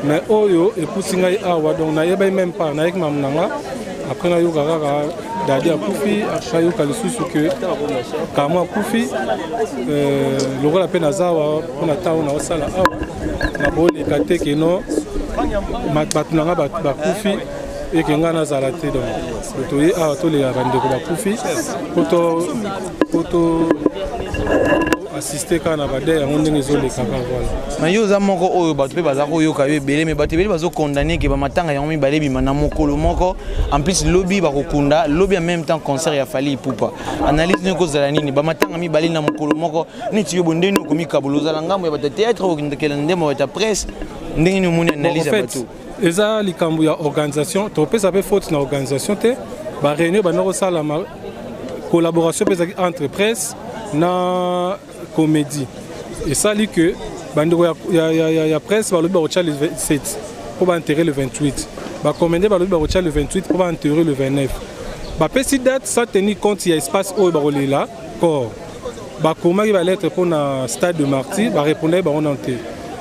mais oyo ekuti ngai awa, donc nayebaki même pas. Nayeki makambo na nga, après nayoka kaka Dadi akufi, nayoka lisusu ke Kamo akufi. Lokola mpe naza awa mpona ntango naosala awa, nakoleka te keno bato na nga bakufi eke ngai nazala te. Donc toye awa tolela bandeko bakufi po to assiste kaka na badeuil yango ndenge ezoleka kaka, voilà. Na yo oza moko oyo bato mpe baza koyoka yo ebele, mais bato ebele bazocondamner ke bamatanga yango mibale ebima na mokolo moko. En plus lobi bakokunda, lobi en même temps concert ya Fally Ipupa. Analyse nini ekozala nini, bamatanga mibale na mokolo moko? Neti yo bo ndeni okomikabola, ozala ngambo ya bato ya théâtre, okendekela ndembo ya bato ya presse, ndenge nini omoni analyse ya bato? Eza likambo ya organisation, topesa mpe faute na organisation te. Baréunion banda kosalama, collaboration mpe ezalaki entre presse na comédie. Esali ke bandeko ya presse balobi bakotya le 27 mpo baenterre le 28, bacomédien balobi bakotya le 28 mpo baenterre le 29. Bapesi date sans tenir compte ya espace oyo bakolela corps. Bakomaki balettre mpo na stade de Martyr, barépondaki bango nano te.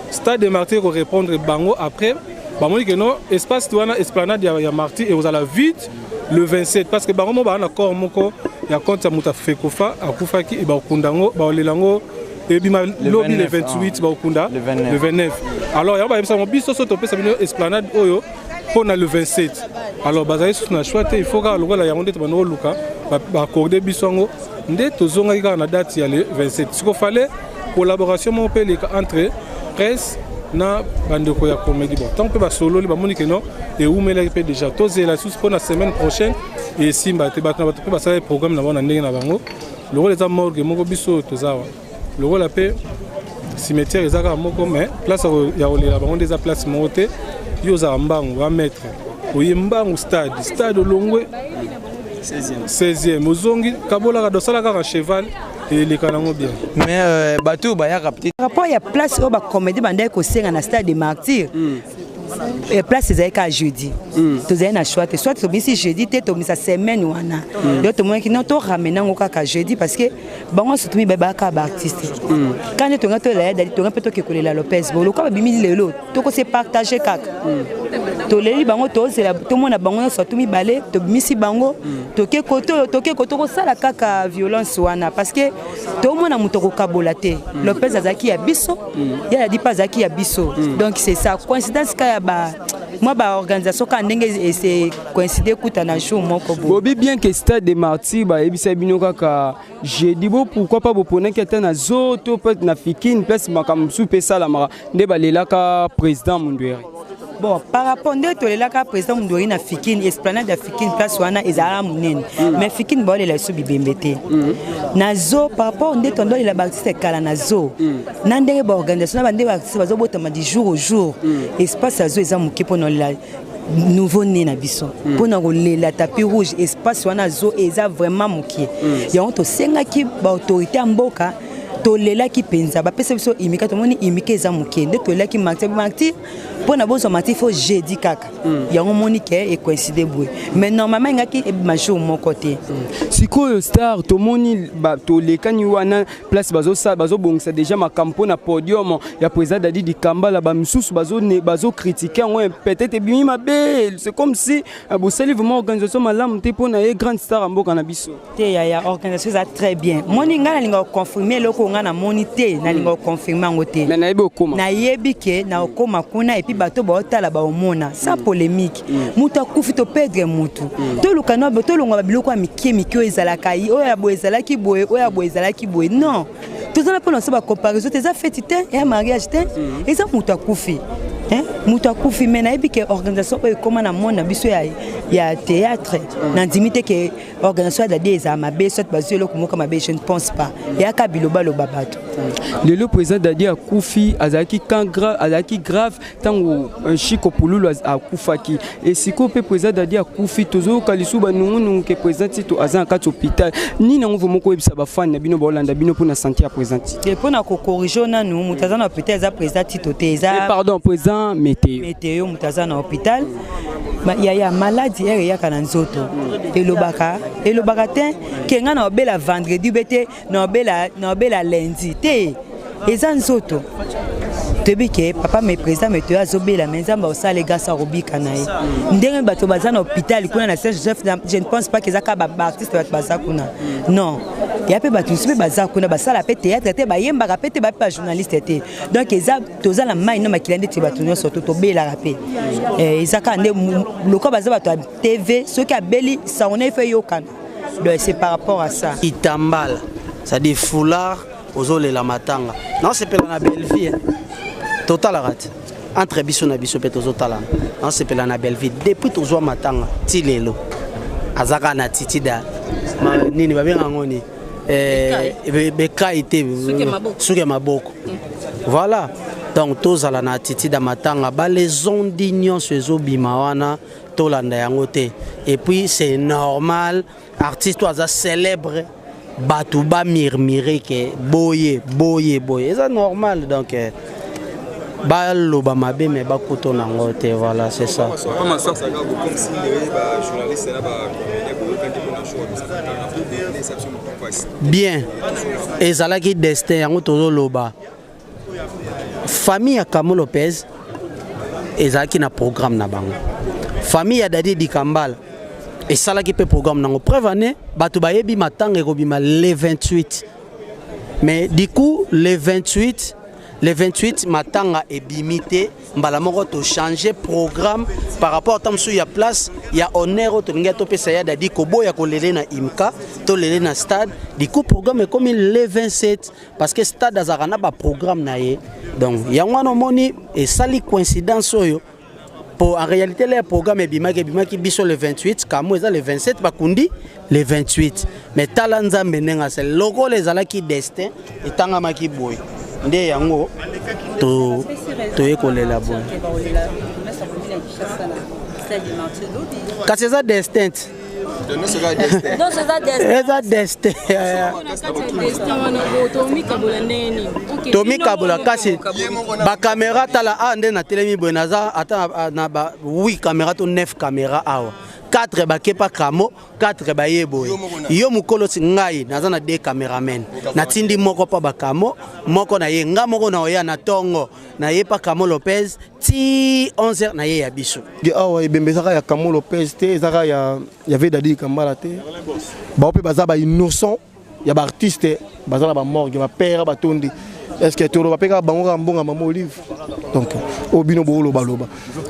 Stade de Martyr korépondre bango après, bamoni ke non, espace wana, esplanade ya Martyr ekozala vide le 27, parce que bango mo baa na corps moko ya compte ya moto afekofa akufaki e bakokunda yango, bakolela yango, ebima lobi le 28, bakokunda le 29. Alors yango bayebisa bango, biso so topesa bino esplanade oyo mpo na le 27. Alors bazali susu na choix te, il faut kaka lokola yango nde tobanda koluka baaccorde biso yango, nde tozongaki kaka na date ya le 27. Siko fallait collaboration moko mpe eleka entre presse na bandeko ya comédie. Bon, ntango mpe basololi, bamoni ke non, ewumelaki mpe déjà, tozela lisusu mpo na semaine prochaine esimba te. Bato na bato mpe basalaki programme na bango na ndenge na bango. Lokola eza morgue moko, biso oyo toza awa, lokola mpe cimetière eza kaka moko, mais place ya kolela bango nde eza place moko te. Yo ozala mbangu bametre, oye mbangu stade, stade olongwe 16e, ozongi kabolaka, dosala kaka cheval, eleka nango bien. Mais bato oyo bayaka peut Rapport ya place oyo bacomédie bandaki kosenga na stade de Martyr. Eh, place ezalaki kaka jeudi mm. tozali na choix te soit tobimisi jeudi te tobimisa semaine wana mm. yo tomonaki non toramene yango kaka jeudi parce que bango nyonso tomi bayaka kaka baartiste mm. ka nde tonga tolela ya dali tonga mpe toke kolela lopez bo lokola babimi lelo tokose partage kaka mm. toleli bango tozela tomona bango nyonso to mibale tobimisi bango mm. toke kote oyo toke kote kosala kaka violence wana parce que tomona moto akokabola te mm. lopez azalaki ya biso mm. ya dadi mpe azalaki ya biso mm. donc c'est ça coïncidence ka ya ba mwa baorganisation kaka ndenge ese coïncide kuta na jour moko boye bobi bien que stade de martyr bayebisa bino kaka jeudi bo pourquoi pas boponaki ata na zoo to peut na fikine place makambo mosusu mpe esalamaka nde balelaka président mundueri bon par rapport nde tolelaka président mundueri na fikine esplanade ya fikine place wana ezalaka monene mm. mais fikine baolela biso bibembe te mm. na zoo par rapport nde tondolela baartiste kala na zoo mm. na ndenge baorganisation na bande baartiste bazobotama du jour au jour espace ya zoo eza moke mpo na olela nouveau né na biso mpo na kolela tapis rouge espace wana zoo eza vraiment moke yango tosengaki baautorité ya mboka tolelaki mpenza bapesa biso imika tomoni imika eza moke nde tolelaki martyr martyr mpo na bozwa martyr fo jeudi kaka mm. yango omoni ke ecoïncide boye mais normalement engaki ebima jour moko te mm. sikoyo star tomoni tolekani wana place bazobongisa déjà makambo mpo na podium ya président dadi dikambala bamisusu bazokritike yango peut-être ebimi mabe c'est comme si euh, bosali vraiment organisation malamu te mpo na ye grande star ya mboka na biso te yaya organisation eza très bien moni ngai nalinga koconfirme eloko ngai namoni te nalinga koconfirme yango te mais nayebi okoma nayebi ke naokoma kuna epuis bato baotala baomona sans mm. polémique mm. moto akufi topedre motu mm. toluka no tolongwa babiloko ya mike mike oyo ezalaka oyo ya boye ezalaki boye oyo ya boye ezalaki boye non toza na mpona osala bacomparaison te eza feti te ya mariage te eza moto akufi moto akufi mais nayebi ke organisation oyo ekóma na monde na biso ya, ya théâtre nandimi te ke organisation ya dadi ezala mabe soit bazwi eloko moko mabe je ne pense pas eyaka bilobaloba bato lelo président dadi akufi azalaki kan gra, azalaki grave ntango euh, chiko pululu akufaki esikoyo mpe président dadi akufi tozoyoka lisusu banungunungu ke président tito aza na kati hôpital nini yango vraimen koyebisa bafani na bino baolanda bino mpo na sante ya président tito mpo na kokorige nanu moto aza na hôpital eza président tito te eza eh, pardon président meteo meteo moto aza na hôpital yaya maladi ere eyaka na nzoto elobaka elobaka te ke ngai naobela vendredi be te naobela naobela lundi te eza nzoto toyebi ke papa me président me toyo azobela me nzambe akosala egasa akobika na ye ndenge bato baza na hôpital kuna na saint joseph je ne pense pas ke eza kaka baartiste bato baza kuna non ya mpe bato mosusu mpe baza kuna basala mpe théâtre te bayembaka mpe te bape bajournaliste te donc eza toza na mai na makila ndeti bato nyonso to tobelaka mpe eh, eza kaka nde lokola baza bato ya tv soki abeli sango na ye fe eyokana donc c'est par rapport à ça itambala c'est-à-dire foulard ozolela matanga naosepela na bellevie totalaka te entre biso na biso mpe tozotalana naosepela na bellevie depuis tozwa matanga ti lelo aza kaka na attitude nini babenga yango nini eh, bekai te suki ya maboko voilà donc tozala na attitude ya matanga balezondi nyonso ezobima wana tolanda yango te et puis c'est normal artiste oyo aza célèbre bato bamurmure ke boye boye boye eza normal donc eh, baloba mabe me bakuto nango te voilà c'est ça bien ezalaki destin yango tozoloba famille ya Camo Lopez ezalaki na programme na bango famille ya Dadi Dikambala esalaki mpe programme nango preuve année bato bayebi matanga ekobima le 28 mais du coup le 28 le 28 matanga ebimi te mbala moko tochange programme par rapport ata mosusu ya place ya honneur oyo tolingi topesa ya dadi koboya kolele na imka tolele na stade du coup programme ekomi le 27 parce que stade azalaka na baprogramme na ye donc yango wana omoni esali coïncidence oyo po en réalité le programme ebimaki ebimaki biso le 28 kamo eza le 27 bakundi le 28 mais tala nzambe ndenge asali lokola ezalaki destin etangamaki boye nde yango toye kolela boye kasi eza destin te. Eza destin. Tomikabola kasi bakamera. Tala awa nde natelemi boye, naza ata na ba 8 caméra to 9 caméra awa, 4 bakepa kamo, 4 baye boye. Yo mokolo si ngai naza na 2 cameraman, natindi moko mpa bakamo, moko na ye, nga moko na oya na ntongo na ye pa Kamo Lopez ti 11h na ye ya biso. Awa ebembe ezaka ya Kamo Lopez te, ezaka ya Vedadi Kambala te. Bao mpe baza bainnocent ya baartiste, baza na bamorgue, bapere batondi. Est ce que toloba mpe kaka bango kaka mbonga mama Olive? Donc oyo bino boolobaloba,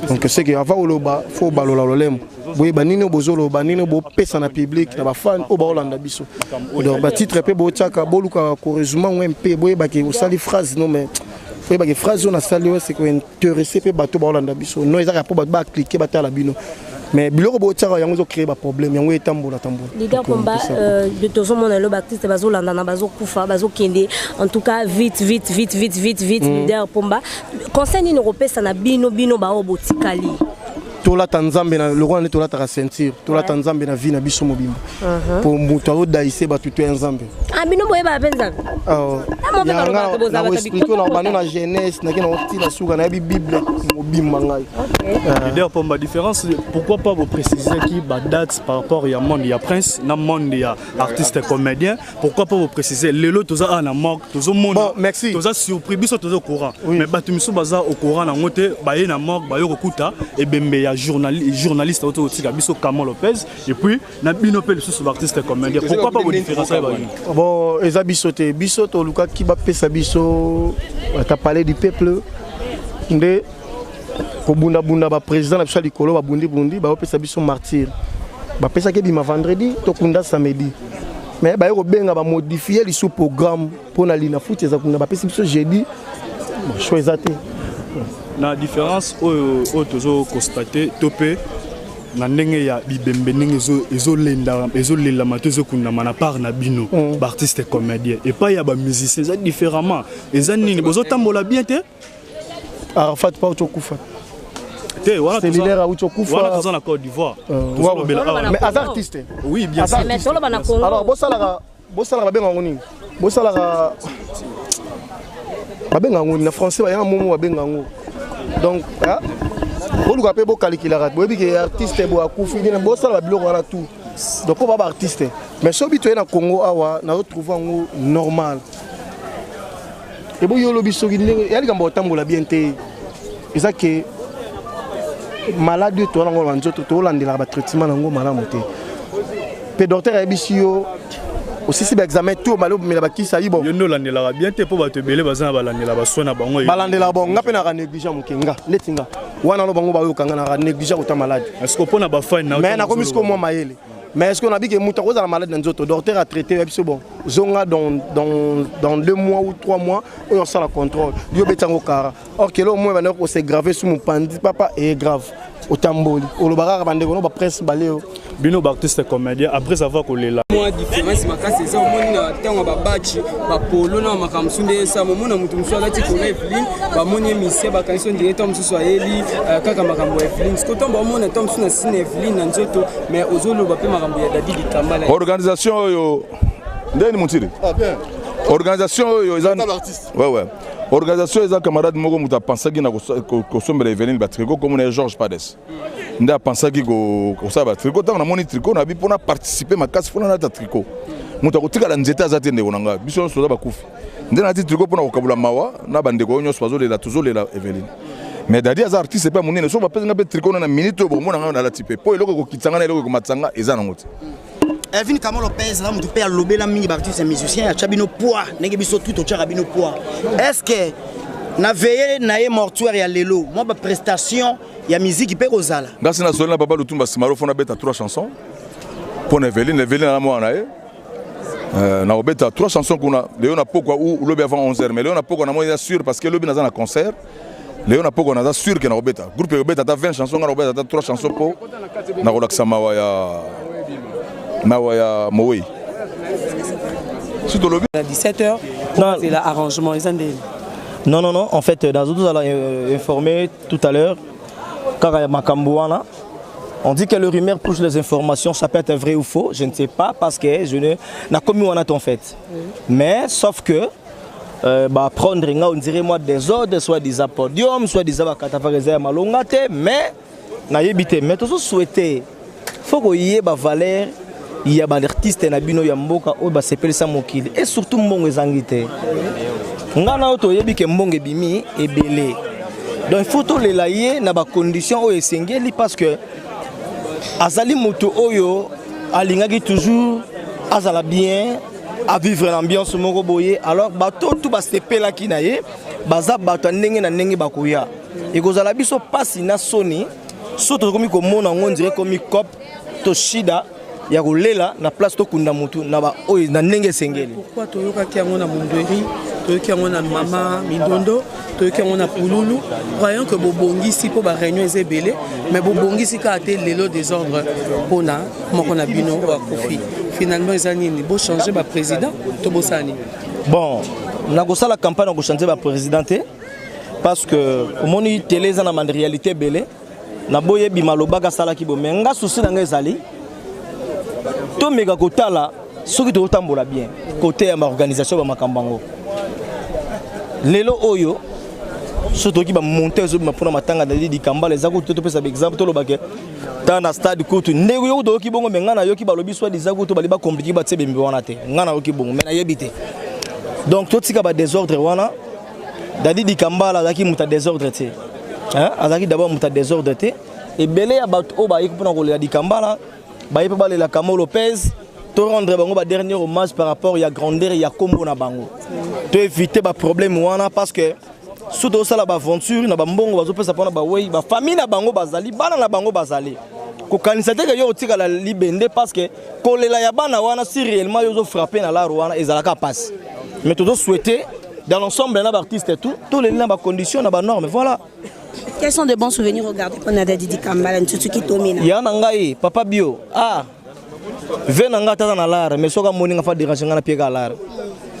donc c'est que avant oloba, faut balola lolemo, boyeba nini oyo bozoloba, nini oyo bopesa na public, na bafan oyo baolanda biso. Donc batitre mpe botiaka, bolukaka koresuma ngo mpe boyebaki osali phrase no, mais oyebaki phrase oyo nasali oyo, c'est kointéresser mpe bato baolanda biso. No ezaka mpo bato bacliquer, batala bino, mais biloko botiaka yango ezocréer baproblème, yango etambola tambola. Leader Pomba, tozomona lelo baartiste bazolandana, bazokufa, bazokende, en tout cas vite vite vite vite vite vite. Leader Pomba, conseil nini okopesa na bino, bino baoyo botikali? Tolata Nzambe na lokola nde tolataka ceinture, tolata Nzambe na vie na biso mobimba, po moto azodayise bato to ya Nzambe. Ah, bino boyebaka mpe Nzambe? Mpe balobaka bozala bato Nakoexpliquer na bando na jeunesse, nake na otina suka, nayebi Bible mobimba ngai. Leader Pomba, différence, pourquoi pas vous préciser qui ba date par rapport ya monde ya prince na monde ya artiste comédien? Pourquoi pas vous préciser lelo toza na morgue, tozo mona? Bon, merci. Toza surpris, biso toza au courant. Mais bato miso baza au courant na ngote, baye na morgue, baye kokuta ebembe ya journaliste oto otika biso Kamo Lopez et puis na bino pe lisusu ba artiste comédien. Pourquoi pas vous différencier ba? Bon, eza biso te. Biso tolukaki bapesa biso ata Palais du Peuple nde kobundabunda. Baprésident na biso ya likolo babundibundi, baopesa biso martyr, bapesaki ebima vendredi, tokunda samedi, mais baye kobenga, bamodifier lisu programme mpo na lina futi eza kuna, bapesi biso jeudi. Bon, choix eza te. Na différence oyo tozo constater to mpe na ndenge ya bibembe, ndenge ezolelama to ezokundama na part na bino baartiste comédien, epai ya bamusicien eza différemment, eza nini? Bozotambola bien te? Arafat pa auti okufa. Te, wana Cellulaire auti okufa. Wana toza na Côte d'Ivoire. Tozolobela awa. Mais aza artiste. Oui, bien Aza sûr. Mais toloba na Congo. Alors bosalaka, babenga yango nini? Bosalaka, babenga yango nini na français? Bayanga momo, babenga yango. Donc ah, boluka mpe bokalikilaka, boyebi ke artiste boye akufi nini, bosala babiloko wana tout. Donc mpo ba baartiste, mais soki toye na Congo awa, nazotrouve yango normal. Eboyi olobi soki ndenge ya likambo otambola bien te, eza ke maladi oyo toza nango na nzoto, tolandelaka batraitement nango malamu te, mpe docteur ayebisi yo osisi baexamen tout, obali omela bakisi ayi bon. Yo nde olandelaka bien te, mpo bato ebele baza na balandela basoin na bango. Balandelaka bon, nga mpe naka négligent moke. Nga neti nga wana no, bango bayoka nga naka négligent kota malade. Est-ce que mpona bafani na Mais nakomi sikoyo mwa mayele. Mais est ce que nabi ke moto akozala malade na nzoto, docteur atraité, oyebi biso bon, zonga dans 2 mois ou 3 mois oyo osala contrôle, yo obeti yango kara. Or kelo omoi bandeko kose grave su mopandi papa eye grave, otamboli, oloba kaka bandeko no bapresse baleo. Bino baartiste comédien, après avoir kolela Mwa différence makasi eza, omoni na ntango ya babaci bapolo na makambo mosusu nde esama, omona moto mosusu alati kona Eveline, bamoni ye musicien, bakanisi on dirait ntango mosusu ayeli kaka makambo ya Eveline. Siko ntango baomona ntango mosusu na sine Eveline na nzoto, mais ozoloba mpe makambo ya Dadi Dikambala. Organisation oyo ndeni motiri? Ah, bien. Organisation oyo eza, ouais, organisation eza camarade moko, moto apensaki na kosombela Eveline batricot, komona ye George Pades nde apensaki kosala batricot. Ntango namoni tricot, nabi mpona participer makasi, mpona nalata tricot. Moto akotikala nzete aza te, ndeko na ngai, biso nyonso toza bakufi. Nde nalati tricot mpona kokabola mawa na bandeko oyo nyonso bazolela, tozolela Eveline. Mais Dadi aza artiste mpe ya monene, so bapesi nga mpe tricot na minute oyo, bokomona ngai nalati mpe, mpo eloko ekokitisa ngai na eloko ekomatisa nga eza nango te. Elvin Kamo Lopez aza motu mpe alobela mingi baartiste ya musicien, atya bino poids ndenge biso tu totyaka bino poids. Est ce que na veille na ye mortuaire ya lelo, mwa baprestation ya miziki mpe kozala? Nga si nasoli na papa Lutumba Simaro, fo nabeta trois chansons mpo na Eveline. Eveline aza mwana na ye. Nakobeta trois chansons kuna lelo na pokwa ou lobi avant 11 heures. Mais lelo na pokwa namoni eza sûr, parce que lobi naza na concert. Lelo na pokwa naza sûr ke nakobeta, groupe ekobeta ata 20 chansons, nga nakobeta ata 3 chansons, mpo nakolakisa mawa ya mowei si tolobi. Na 17 heures, c'est l'arrangement eza ndeni? Non, non, non. En fait, dans nous allons informer tout à l'heure. Kaka ya makambo wana. On dit que le rumeur pousse les informations, ça peut être vrai ou faux, je ne sais pas parce que je ne n'a commis on a en fait. Mais sauf que euh, bah, prendre nga on dirait moi des ordres, soit des podium, soit des bakatafaka ya malonga te, mais nayebi te, mais tozo souhaiter faut koyeba valeur ya ba artiste na bino ya mboka oyo basepelisa mokili et surtout mbongo ezangi te. Nga na oyo toyebi ke mbongo ebimi ebele. Donc il faut tolela ye na ba conditions oyo esengeli parce que azali moto oyo alingaki toujours azala bien à vivre l'ambiance moko boye alors bato tu basepelaki na ye baza bato ya ndenge na ndenge bakoya ekozala biso mpasi na soni so tokomi komona yango ndire komi cop to shida ya kolela na place tokunda motu na baoyo na ndenge esengeli. Pourquoi toyokaki yango na Mundweri, toyoki yango na mama Mindondo, toyoki yango na Pululu, croyant que bobongisi mpo baréunion eza ebele, mais bobongisi kaka te lelo désordre mpona moko na bino oyo akufi. Finalement eza nini? Bochange baprésident to bosala nini? Bon, nakosala campagne ya kochange baprésident te parce que omoni tele eza na réalité ebele na boyebi malobaka asalaki bo, mais nga souci na nga ezali tomeka kotala soki tokotambola bien côté ya baorganisation bamakambo yango lelo oyo. Soki toyoki bamonte ezobima mpona matanga Dadi Dikambala, eza kutu te topesa baexemple, tolobake ta na stade kutu ndenge yoki toyoki bongo, me ngai nayoki balobi soit disant kutu bali bacomplike batie bembe wana te. Ngai nayoki bongo me nayebi te. Donc totika badésordre wana. Dadi Dikambala azalaki moto ya désordre te, azalaki d'abord moto ya désordre te. Ebele ya bato oyo bayeki mpona kolela Dikambala, baye mpe balela Kamo Lopez, to rendre bango ba dernier hommage par rapport ya grandeur ya kombo na bango, to éviter ba problème wana parce que soki tozosala baaventure na bambongo bazopesa mpona bawei, bafamille na bango bazali, bana na bango bazali kokanisa te ke yo otikala libende, parce que kolela ya bana wana, si réellement yo ozofrappe na laro wana, ezalaka mpasi. Mais tozosouhaite dans l'ensemble na baartiste tout toleli na bacondition na banorme, voilà. Quels sont de bons souvenirs regardés mpona Dadi Dikambala Ntutu Kitomina? Ya na ngai papa bio, ah, ve na ngai tata na lare, mais soki amoni nga fa dérange nga na pieka lare,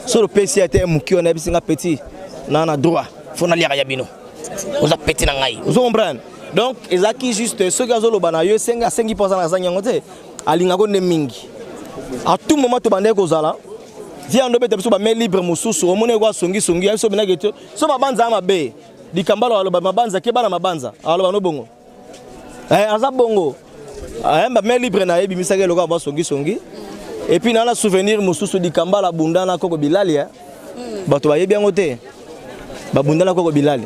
so lopesi ya te moki wana yebisi nga petit na na droit fo naliaka ya bino, oza petit na ngai, ozo comprendre. Donc ezalaki juste soki azoloba na yo esengi asengi mpo aza na azangi yango te, alingako nde mingi. À tout moment tobandaki kozala vie ando beta biso bamain libre mosusu, omoni eko asongisongi ya biso benaki te so mabanza ya mabe. Dikambala aloba mabanza ke bana mabanza aloba no bongo, eh, aza bongo, eh, bamain libre na ye ebimisaki eloko ya basongisongi. Et puis na souvenir mosusu, Dikambala abundana koko Bilali, eh. Bato bayebi yango te, babundana koko Bilali.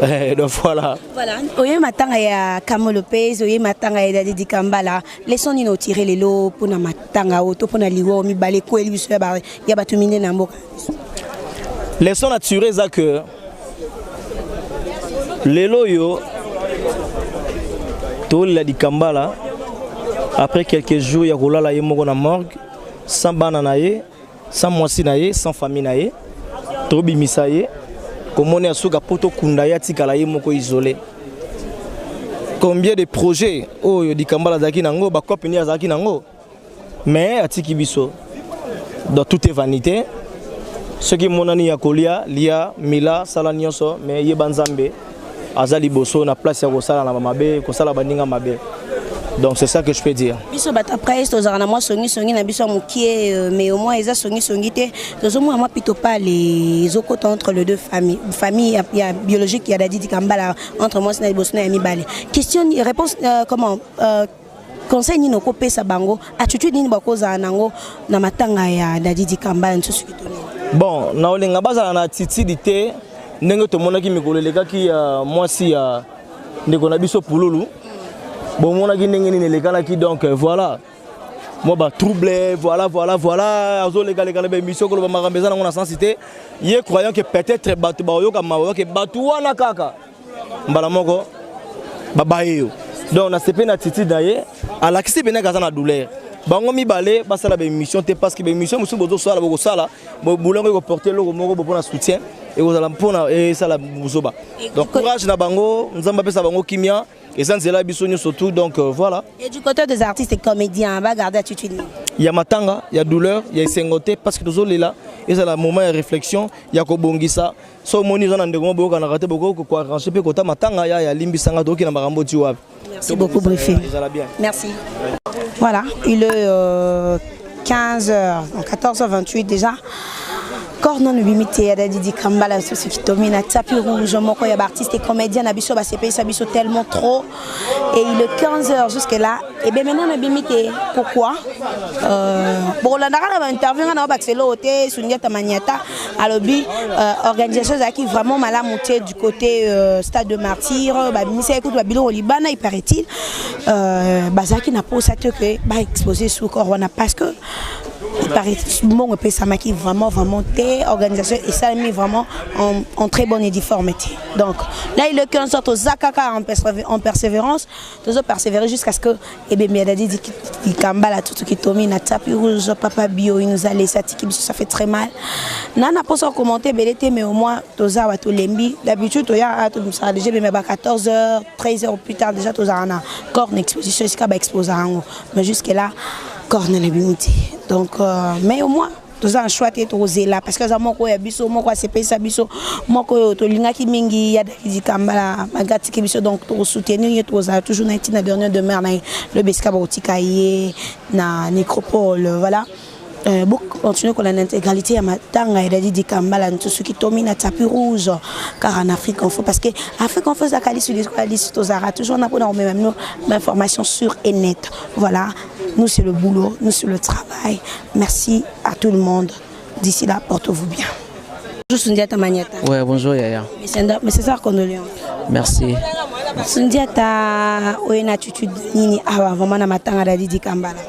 Eh, donc voilà. Voilà, oye matanga ya Kamo Lopez, oye matanga ya Dadi Dikambala. Leçon nini otiré lelo mpona matanga oyo to mpona liwa oyo mibale ekweli biso ya bato mine na mboka? Leçon naturelle eza que lelo oyo tolela Dikambala après quelques jours ya kolala ye moko na morgue, sans bana na ye, sans mwasi na ye, sans famille na ye, tobimisa ye komona ya suka mpo tokunda ye, atikala ye moko isolé. Combien de projets oyo Dikambala azalaki nango, bacope nini azalaki nango, mais atiki biso. Dans tout est vanité. Soki emonani ya kolia, lia, mila, sala nyonso, mais yeba Nzambe aza liboso na place ya kosala na bamabe, kosala baninga mabe. Donc c'est ça que je peux dire. Biso bato après tozalaka na mwa songisongi na biso ya mokie, mais au moins eza songisongi te. Tozomona mwa pito pale ezokota entre les deux familles, famille ya biologique ya Dadi Dikambala, entre mwasi na liboso na ya mibale. Question réponse, comment, conseil nini okopesa bango, attitude nini bakozala nango na matanga ya Dadi Dikambala Nsusu Kitonene? Bon, na olinga bazala na attitude te ndenge tomonaki mikolo elekaki ya mwasi ya ndeko na biso Pululu, bomonaki ndenge nini elekanaki. Donc voilà, mwa batrouble, voilà, voilà, voilà, azolekaleka na baémission koloba makambo eza nango na sensi te. Ye croyant que peut-être bato baoyoka mawa ke bato wana kaka mbala moko babaye yo. Donc nasepeli na attitude na ye, alakisi pene aza na douleur. Bango mibale basala baémission te parce que baémission mosusu bozosala, bokosala bolango ekoporte eloko moko bo mpona soutien ekozala mpona esala buzoba. Donc courage na bango, Nzambe apesa bango kimia, eza nzela ya biso nyonso tout. Donc voilà. Et du côté des artistes et comédiens, bagarder attitude nini? Ya matanga ya douleur ya esengo te parce que tozolela, ezala moment ya réflexion ya kobongisa. So omoni eza na ndeko mo boyokanaka te, bokoki koarrange mpe kota matanga ya yalimbisanga, tokoki na makambo ti wapi. Merci beaucoup, Briefing. Ezala bien. Merci. Voilà, il est 15h, 14h28 déjà. Corps non ebimi te ya Dadi Dikambala soki kitomi na tapis rouge moko ya baartiste et comédien na biso basepelisa biso tellement trop et il est 15h jusque là et bien maintenant ebimi te pourquoi bokolandaka na bainterview nga na obakisa eloko te Sundiata Maniata alobi organisation ezalaki vraiment malamu te du côté stade de martyr babimisaki kutu babiloko libanda il paraît-il bazalaki na posa te ke baexpose sous corps wana parce que il paraît mbongo epesamaki vraiment vraiment te organisation esalemi vraiment en très bonne et difformité. Donc là il est 15 heures, toza kaka en persévérance, tozo persévérer jusqu'à ce que ebembe ya Dadi Dikambala tutu kitomi na tapis rouge papa bio il nous a laissé atiki biso, ça fait très mal. Nana posa commenter ebele te, mais au moins toza wa tolembi. D'habitude toya tobimisa déjà ebembe ba 14h, 13h plus tard déjà toza na corps na exposition esika ba exposer yango, mais jusque là corps na ebimi te. Donc mais au moins toza na choix te, tokozela parce que aza moko ya biso, moko asepelisa biso, moko oyo tolingaki mingi ya Dadi Dikambala malgré atiki biso. Donc tokosoutenir ye, tokozala toujours na ntina dernière demeure na ye lobi esika bakotika ye na nécropole. Voilà. Bocontinue kolanda intégralité ya matanga ya Dadi Dikambala ntusu kitomi na tapis rouge car en Afrique Info, parce que Afrique Info ezalaka lisu lisu lisu, tozalaka toujours na mpona komema bino bainformation sûre et nette. Voilà, nous c'est le boulot, nous c'est le travail. Merci à tout le monde. D'ici là, portez-vous bien. Bonjour Sundiata Maniata. Ouais, bonjour Yaya. Mais c'est ça, condoléances. Merci. Sundiata, oye na attitude nini awa vraiment na matanga Dadi Dikambala?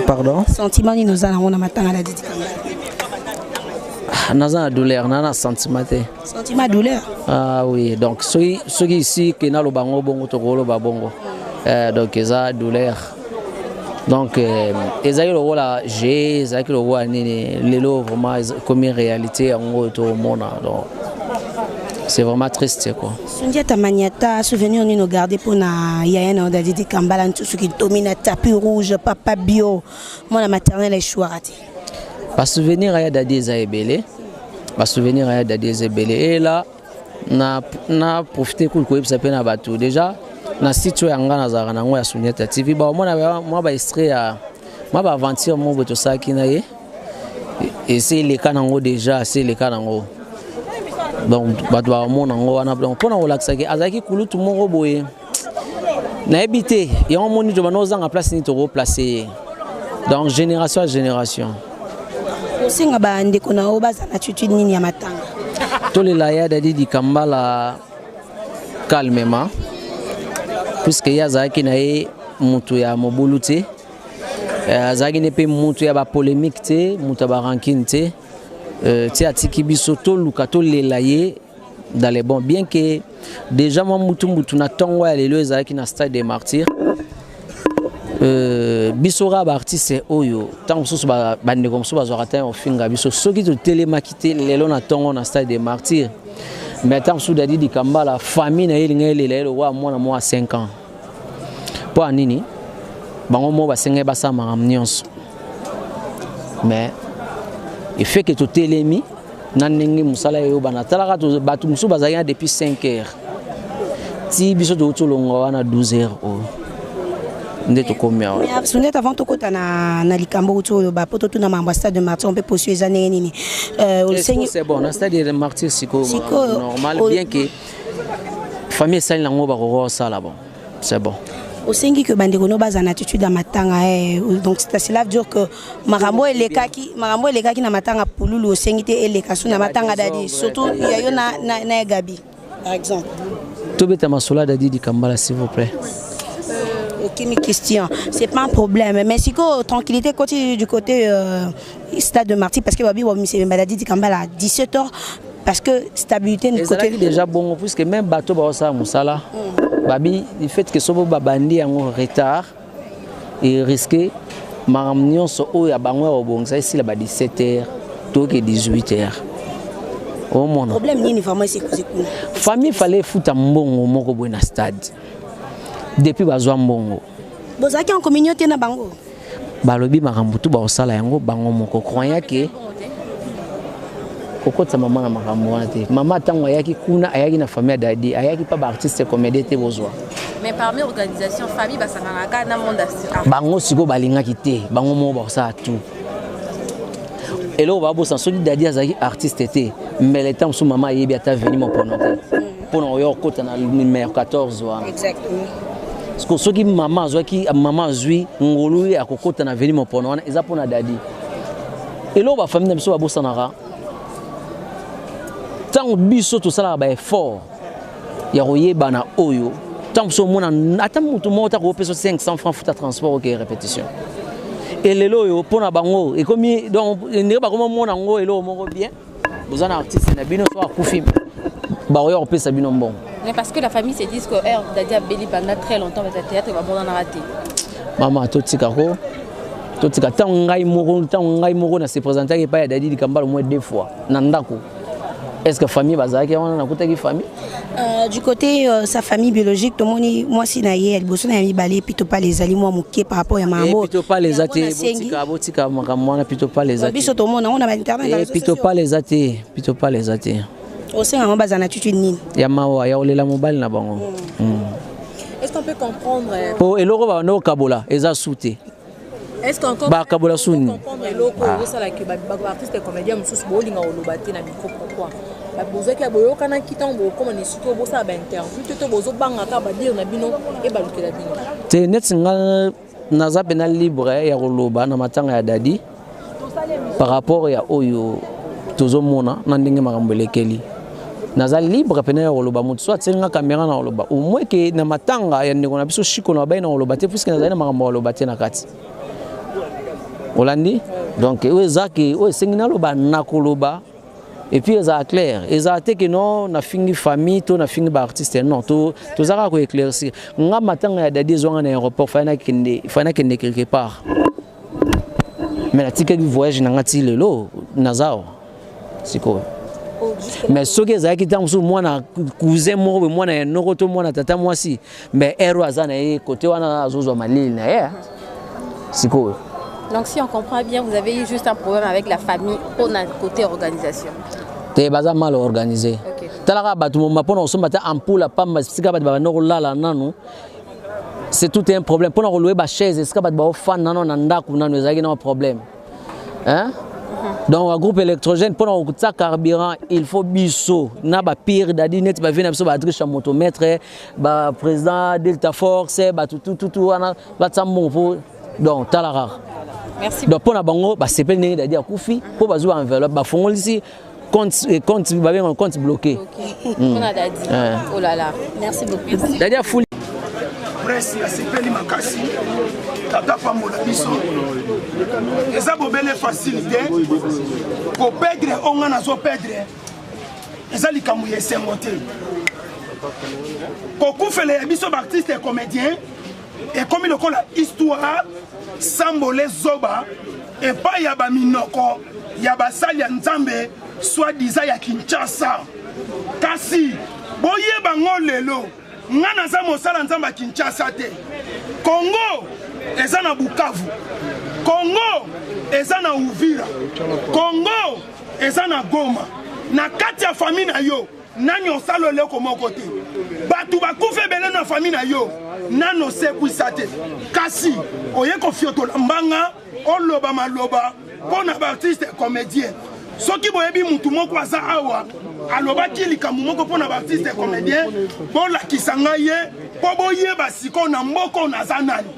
Pardon? Sentiment nini oza nango na matanga Dadi Dikambala? Naza na douleur, na na sentiment te. Sentiment douleur? Ah oui, donc soki soki ici ke naloba yango bongo tokoloba bongo. Donc eza douleur. Donc ezalaki lokola je ezalaki lokola nini lelo vraiment ekomi réalité yango tomona. Donc c'est vraiment triste quoi. Sundiata Maniata, souvenir nini ogarde mpona yaya na yo Dadi Dikambala ntusu kitomi na tapis rouge papa bio mwana maternel échouera te? Basouvenir ya Dadi eza ebele, basouvenir ya Dadi eza ebele. Et là na profiter kutu koyebisa mpe na bato déjà na site oyo ya nga nazalaka nango ya Sundiata TV, baomona mwa baextrait ya mwa baaventure moko boye tosalaki na ye, ese eleka nango déjà, ese eleka nango. Donc bato baomona yango wana. Donc mpona kolakisaki azalaki kulutu moko boye, nayebi te yango moni to bana ozanga place nini tokoplace ye. Donc génération à génération. Osenga bandeko na yo baza na attitude nini ya matanga? Tolela ya Dadi Dikambala calmement, puisque ye azalaki na ye moto ya mobulu te, azalaki ne mpe moto ya bapolémique te, moto ya barancune te. Ti atiki biso toluka tolela ye dans les bons, bien que déjà mwa mutu mutu na ntongo ya lelo ezalaki na stade des martyrs. Biso kaka baartiste oyo ntango mosusu bandeko mosusu bazwaka ntango ya kofinga biso soki totelemaki te lelo na ntongo na stade des martyrs. Mais ntango mosusu Dadi Dikambala famille na ye elinga elela ye lokola mwana mwa 5 ans mpo ya nini bango moko basengaki basala makambo nyonso, mais efe ke totelemi na ndenge mosala eyobana. Talaka bato mosusu bazalaki na depuis 5 heures ti biso touti olongwa wana 12 heures oyo nde tokomi awa. Sundiata, avant tokota na likambo outi oloba po totuna mambo ya stade de martyr mpe posio eza ndenge nini? C'est bon, na stade de martyr sikoyo normal, bien que famille esali nango bakoka kosala, bon c'est bon. Osengi ke bandeko no baza na attitude ya matanga, donc cela veut dire que makambo elekaki na matanga pululu osengi te eleka so na matanga Dadi, surtout ya yo na ya Gabi par exemple. Tobeta masolo ya Dadi Dikambala, s'il vous plaît. Aucune question, c'est pas un problème. Mais sikoyo tranquillité côté du côté stade de martyr, parce que babi babimisa Dadi Dikambala à 17 heures parce que stabilité de côté déjà bongo, puisque même bateau baosala mosala babi du fait que sobo babandi yango retard et risqué makambo nyonso oyo ya bango ya kobongisa esila ba 17 heures toke 18 heures omona. Problème nini vraiment esekuzi kuna? Famille fallait efuta mbongo moko boye na stade depuis bazwa mbongo. Bozalaki en communion te na bango? Balobi makambo tu bakosala yango bango moko, croyant ke kokotisa mama na makambo wana te. Mama ntango ayaki kuna, ayaki na famille ya Dadi, ayaki mpa baartiste comédien te bozwa. Mais parmi organisation, famille basanganaka na monde artistique. Bango sikoyo balingaki te, bango moko bakosala tout. Eloko babosana soki Dadi azalaki artiste te, mais le temps mosusu mama ayebi ata veni mopono te mpona oya okota na numéro 14 wana. Exactement. Parce que soki mama azwaki mama azwi ngolu ya kokota na veni mopono wana eza mpona Dadi. Eloko bafamille na biso babosanaka ntango biso tosalaka baeffort ya koyebana oyo ntango mosusu omona ata motu moko ta kopesa 500 francs futa transport oke répétition elelo oyo mpo na bango ekomi donc ndenge bakoma omona yango eloko moko bien boza na artiste na bino so akufi bakoya kopesa bino mbongo. Mais parce que la famille se dit que R Dadi abeli pendant très longtemps mais théâtre bamonanaka te. Mama totika ko totika ntango ngai moko ntango ngai moko na se présentaki epai ya Dadi Dikambala au moins deux fois na ndako. Est-ce que famille bazalaki wana nakutaki famille? Du côté sa famille biologique tomoni mwasi na ye ya liboso na ya mibale pito pale ezali mwa moke par rapport ya mambo. Pito pale eza te, botika botika makambo wana pito pale eza te. Biso tomona ngo na ba internet na réseaux pito sociaux. Pale eza te, pito pale eza te. Osenga ngo bazala na attitude nini? Ya mawa ya olela mobali na bango. Est-ce qu'on peut comprendre Po eloko ba no kabola eza sute. Est-ce qu'encore Ba kabola suni. comprendre eloko Ah. osala ke ba ba artiste comédien mosusu bolinga oloba te na micro pourquoi? Ba bozaki ya boyokanaki ntango bokoma na esika oyo bosala ba interview te to bozobangaka ba dire na bino e balukela bino. Te neti nga naza pena libre ya koloba na matanga ya Dadi par rapport ya oyo tozomona na ndenge makambo elekeli. Naza libre pena ya koloba moto so atieli nga caméra na koloba au moins ke na matanga ya ndeko na biso Shiko na bayi na koloba te puisque nazali na makambo ya koloba te na kati. Olandi? Donc oyo eza ke oyo esengi naloba na koloba et puis eza clair, eza te ke non na fingi famille to na fingi ba artiste non to toza kaka ko éclaircir. Nga matanga ya Dadi ezwanga na aéroport fallait na kende, fallait na kende quelque part. Mais natikaki voyage na nga ti lelo naza awa sikoyo. Mais soki ezalaki ntango mosusu mwana cousin moko boye, mwana ya noko to mwana tata mwasi, mais ero aza na ye côté wana azozwa malili na ye sikoyo. Donc si on comprend bien, vous avez eu juste un problème avec la famille pour notre côté organisation. Te baza mal organisé. Okay. Talaka bato moma mpona kosomba ata ampoule ya pamba esika bato babanda kolala nanu. C'est tout un problème. Mpona kolouer ba chaise esika bato baofanda nano na ndako nanu ezalaki nano problème. Hein? Donc un groupe électrogène mpona kotia carburant, il faut biso na ba pire dadi net ba vena biso ba adriche ya motomètre, ba président Delta Force, ba tout tout tout tout wana ba tsa mbongo po donc tala rare. Merci. Donc mpona bango ba sepeli ndenge dadi akufi po bazwa enveloppe ba fongolisi compte compte ba benga compte bloqué. Okay. Mpona Dadi. Oh là là. Merci beaucoup. Dadi afuli. Presse asepeli makasi. Tata pambola biso. Eza bobele facile te. Ko perdre onga nazo perdre. Eza likambo ya esengo te. Kokufela ya biso ba artiste et comédien ekomi lokola histoire sambole zoba epai ya ba minoko ya basali ya Nzambe soi-disant ya Kinshasa. Kasi boyeba ngo lelo nga naza mosala Nzambe ya Kinshasa te. Congo eza na Bukavu, Congo eza na Uvira, Congo eza na Goma. Na kati ya famille na yo nani osala eloko moko te. Bato bakufa ebele na famille na yo nani osekwisa te. Kasi oye kofiotola mbanga oloba maloba mpo na ba artiste comédien. Soki boyebi mutu moko aza awa alobaki likambo moko mpo na ba artiste comédien, bolakisa ngai ye mpo boyeba sikoyo na mboka oyo naza nani.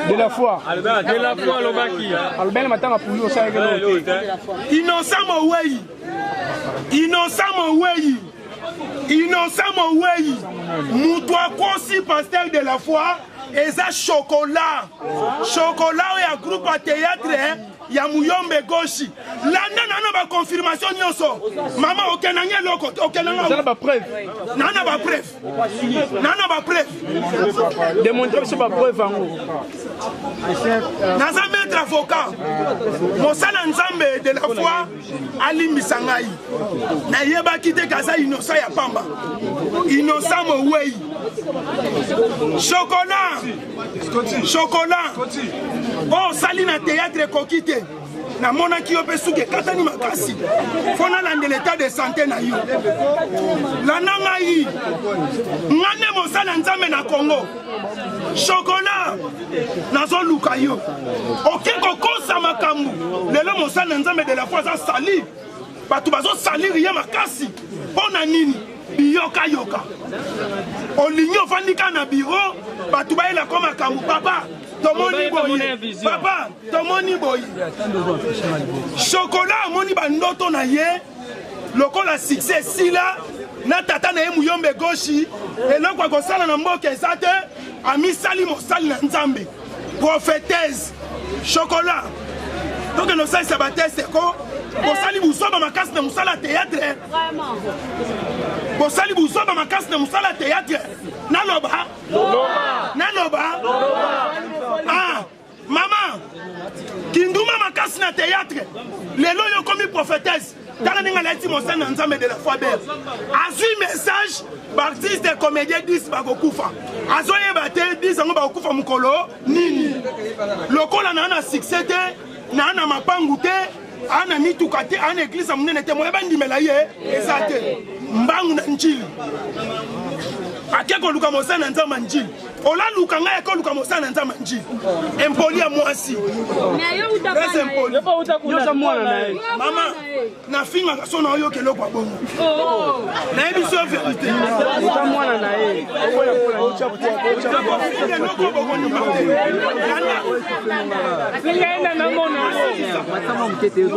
De la foi. De la foi alobaki. Alobaki matanga pulu osalaki eloko te. Innocent Mowei. Innocent Mowei. Innocent Mowei. Mutu akosi pasteur de la foi eza chocolat. Chocolat oyo ya groupe ya théâtre ya Muyombe Goshi. Landa nano ba confirmation nyonso. Mama okenda nge eloko, okenda nga. Ozala ba preuve. Nana ba preuve. Nana ba preuve. Démontrer biso ba preuve yango. Naza maître avocat. Mosala Nzambe de la foi alimbisa ngai. Nayebaki te kaza innocent ya pamba. Innocent Mowei. Chocolat. Chocolat. Oh, sali na théâtre ekoki te. Namonaki yo mpe suki ekatani makasi mpo nalandela etat de sante na yo. Landa ngai, nga nde mosali ya Nzambe na Congo. Chocolat, nazoluka yo. Oke kokosa makambo lelo, mosali na Nzambe de la foi aza sali, bato bazosaliri ye makasi. Mpo na nini? Biyokayoka. Olingi ofandi kaka na biro, bato bayelako makambo. Papa, tomoni boye, papa, tomoni boye. Chocolat amoni bandoto na ye lokola succès esila na tata na ye Muyombe Goshi, eloko akosala na mboka eza te, amisali mosali na Nzambe, prophétesse. Chocolat, tokende osalisa bateste ko bosali buzoba makasi na mosala ya théâtre, bosali buzoba makasi na mosala ya théâtre. Naloba, naloba, ah mama kinduma makasi na théâtre, lelo oyo okomi prophétesse. Tala ndenge alati, mosali na Nzambe de la foi bere azwi message, baartiste comédien 10 bakokufa, azoyeba te 10 yango bakokufa mokolo nini. Lokola naa na succès te, naa na mapangu te, aa na mituka te, aa na église ya monene te, moye bandimela ye eza te. Mbangu na Njili ake koluka mosali na Nzambe ya Njili, olaluka ngai, ake koluka mosali na Nzambe ya Njili, impoli ya mwasi, très impoli. Mama, nafingaka so na oyoka eloko ya bongo, nayebi so vérité, nakofinga eloko bokondima te.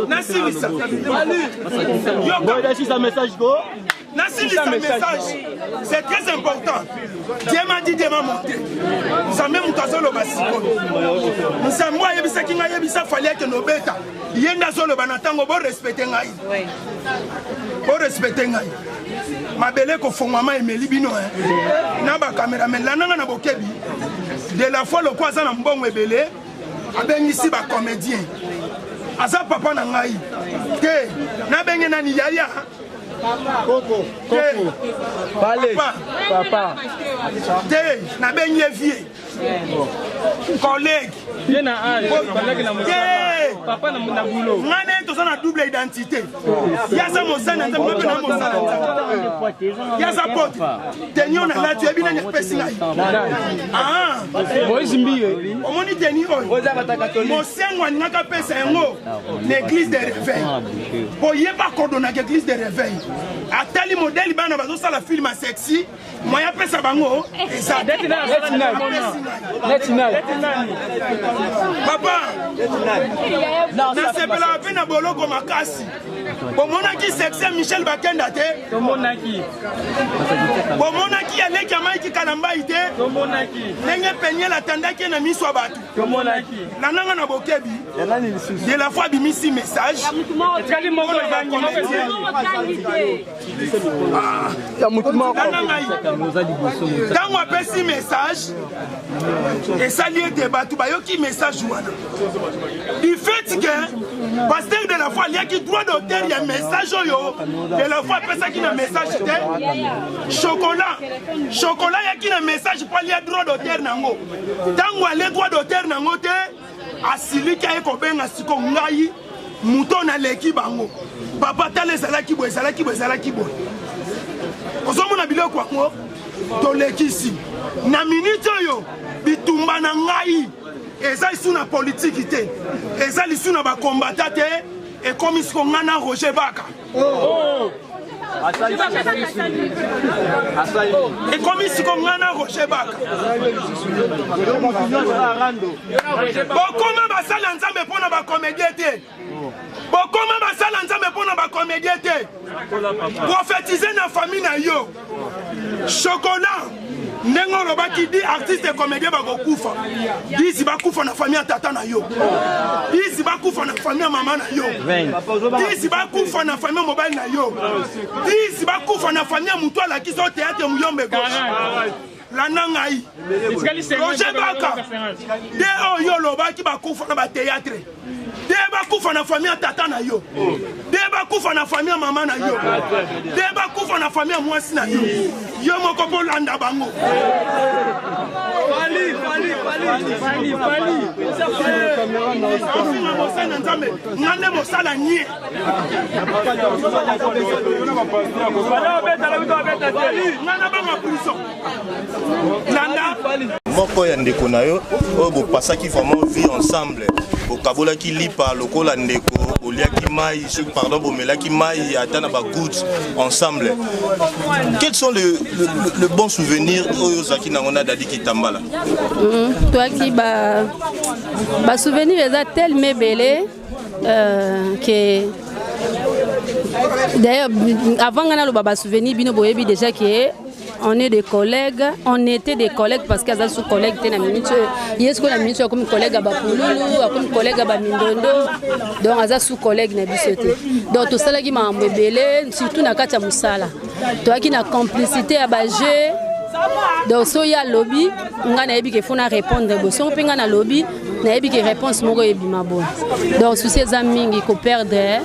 Nasilisa nasilisa message, c'est très important. Dieu m'a dit, Dieu m'a montré, Nzambe moto azoloba sikoyo. Nzambe ayebisaki ngai, ayebisa Fally akende obeta, ye nde azoloba na ntango. Borespecte ngai, borespecte ngai. Mabele kofongwama emeli bino na bacameraman. Landanga na bokebi. De la foi, lokwa aza na mbongo ebele, abengisi bacomédien. Aza papa na ngai te, nabenge nani? Yaya te, papa te, nabengi ye vieux collègue ye na âge te. Papa na boulot. Ngai na ye toza na double identité. Ye aza mosali na Nzambe, mpe na mosali na Nzambe. Ye aza pote teni oyo nalati, oyebi nani apesi ngai? Moïse Mbiye. Omoni teni oyo, mosengo alingaki apesa yango na église de réveil, po ye bakodonaka église de réveil. Atali modèle bana bazosala film ya sexy, moyen apesa bango eza. Papa, nasepelaka mpe na boloko makasi. Bomonaki succès Michel Bakenda te? Bomonaki aleki ya Maiki Kalambai te? Ndenge Peniel atandaki ye na miso ya bato. Landanga na bokebi. De la foi abimisi message. Landa ngai, ntango apesi message, esali ete bato bayoki message wana. Du fait que pasteur de la foi aliaki droit d'auteur ya message oyo de la foi apesaki na message te, Chocolat, Chocolat ayaki na message mpo alia droit d'auteur nango. Ntango alie droit d'auteur nango te, asiliki, aye kobenga siko ngai moto naleki bango. Papa, tala, ezalaki boye, ezalaki boye, ezalaki boye. Ozomona biloko yango tolekisi na miniti oyo. Bitumba na ngai eza lisu na politiki te, eza lisu na bakombata te. Ekomi siko ngai na Roger Baka. Ekomi siko ngai na Roger Baka. Bokoma basali ya Nzambe mpo na bacomédien te, bokoma basali ya Nzambe mpo na bacomédien te. Prophétise na famille na yo. Chocolat, ndenge olobaki di artiste comédien bakokufa, 10 bakufa na famille ya tata na yo, 10 bakufa na famille ya mama na yo, 10 bakufa na famille ya mobali na yo, 10 bakufa na famille ya motu alakisi o théâtre Muyombe Gauche. Landa ngai, Roger Baka, nde oyo olobaki bakufa na bathéâtre. Te bakufa na famille ya tata na yo, te bakufa na famille ya mama na yo, te bakufa na famille ya mwasi na yo, yo moko mpo landa bango. Ofinga mosali na Nzambe, nga nde mosala nye. Nga nabanga prison. Landa. Moko ya ndeko na yo oyo bopasaki vraiment vie ensemble, bokabolaki lipa lokola ndeko, boliaki mai, soki pardon, bomelaki mai ata na bagoutte ensemble. Quels sont le bon souvenir oyo ozalaki nango na Dadi Kitambala? Toyaki basouvenir eza tellement ebele que d'ailleurs avant nga naloba basouvenir, bino boyebi déjà que on est des collègues, on était des collègues, parce que aza sous collègue te na minute oyo. Ye sikoyo na minute oyo akomi collègue ya bapululu, akomi collègue ya bamindondo, donc aza sous collègue na biso te. Donc tosalaki makambo ebele, surtout na kati ya mosala toyaki na complicité ya bajeu. Donc so ye alobi, ngai nayebi ke fo na répondre boye, songo mpe ngai nalobi, nayebi ke réponse moko ebima boye. Donc souci eza mingi koperdre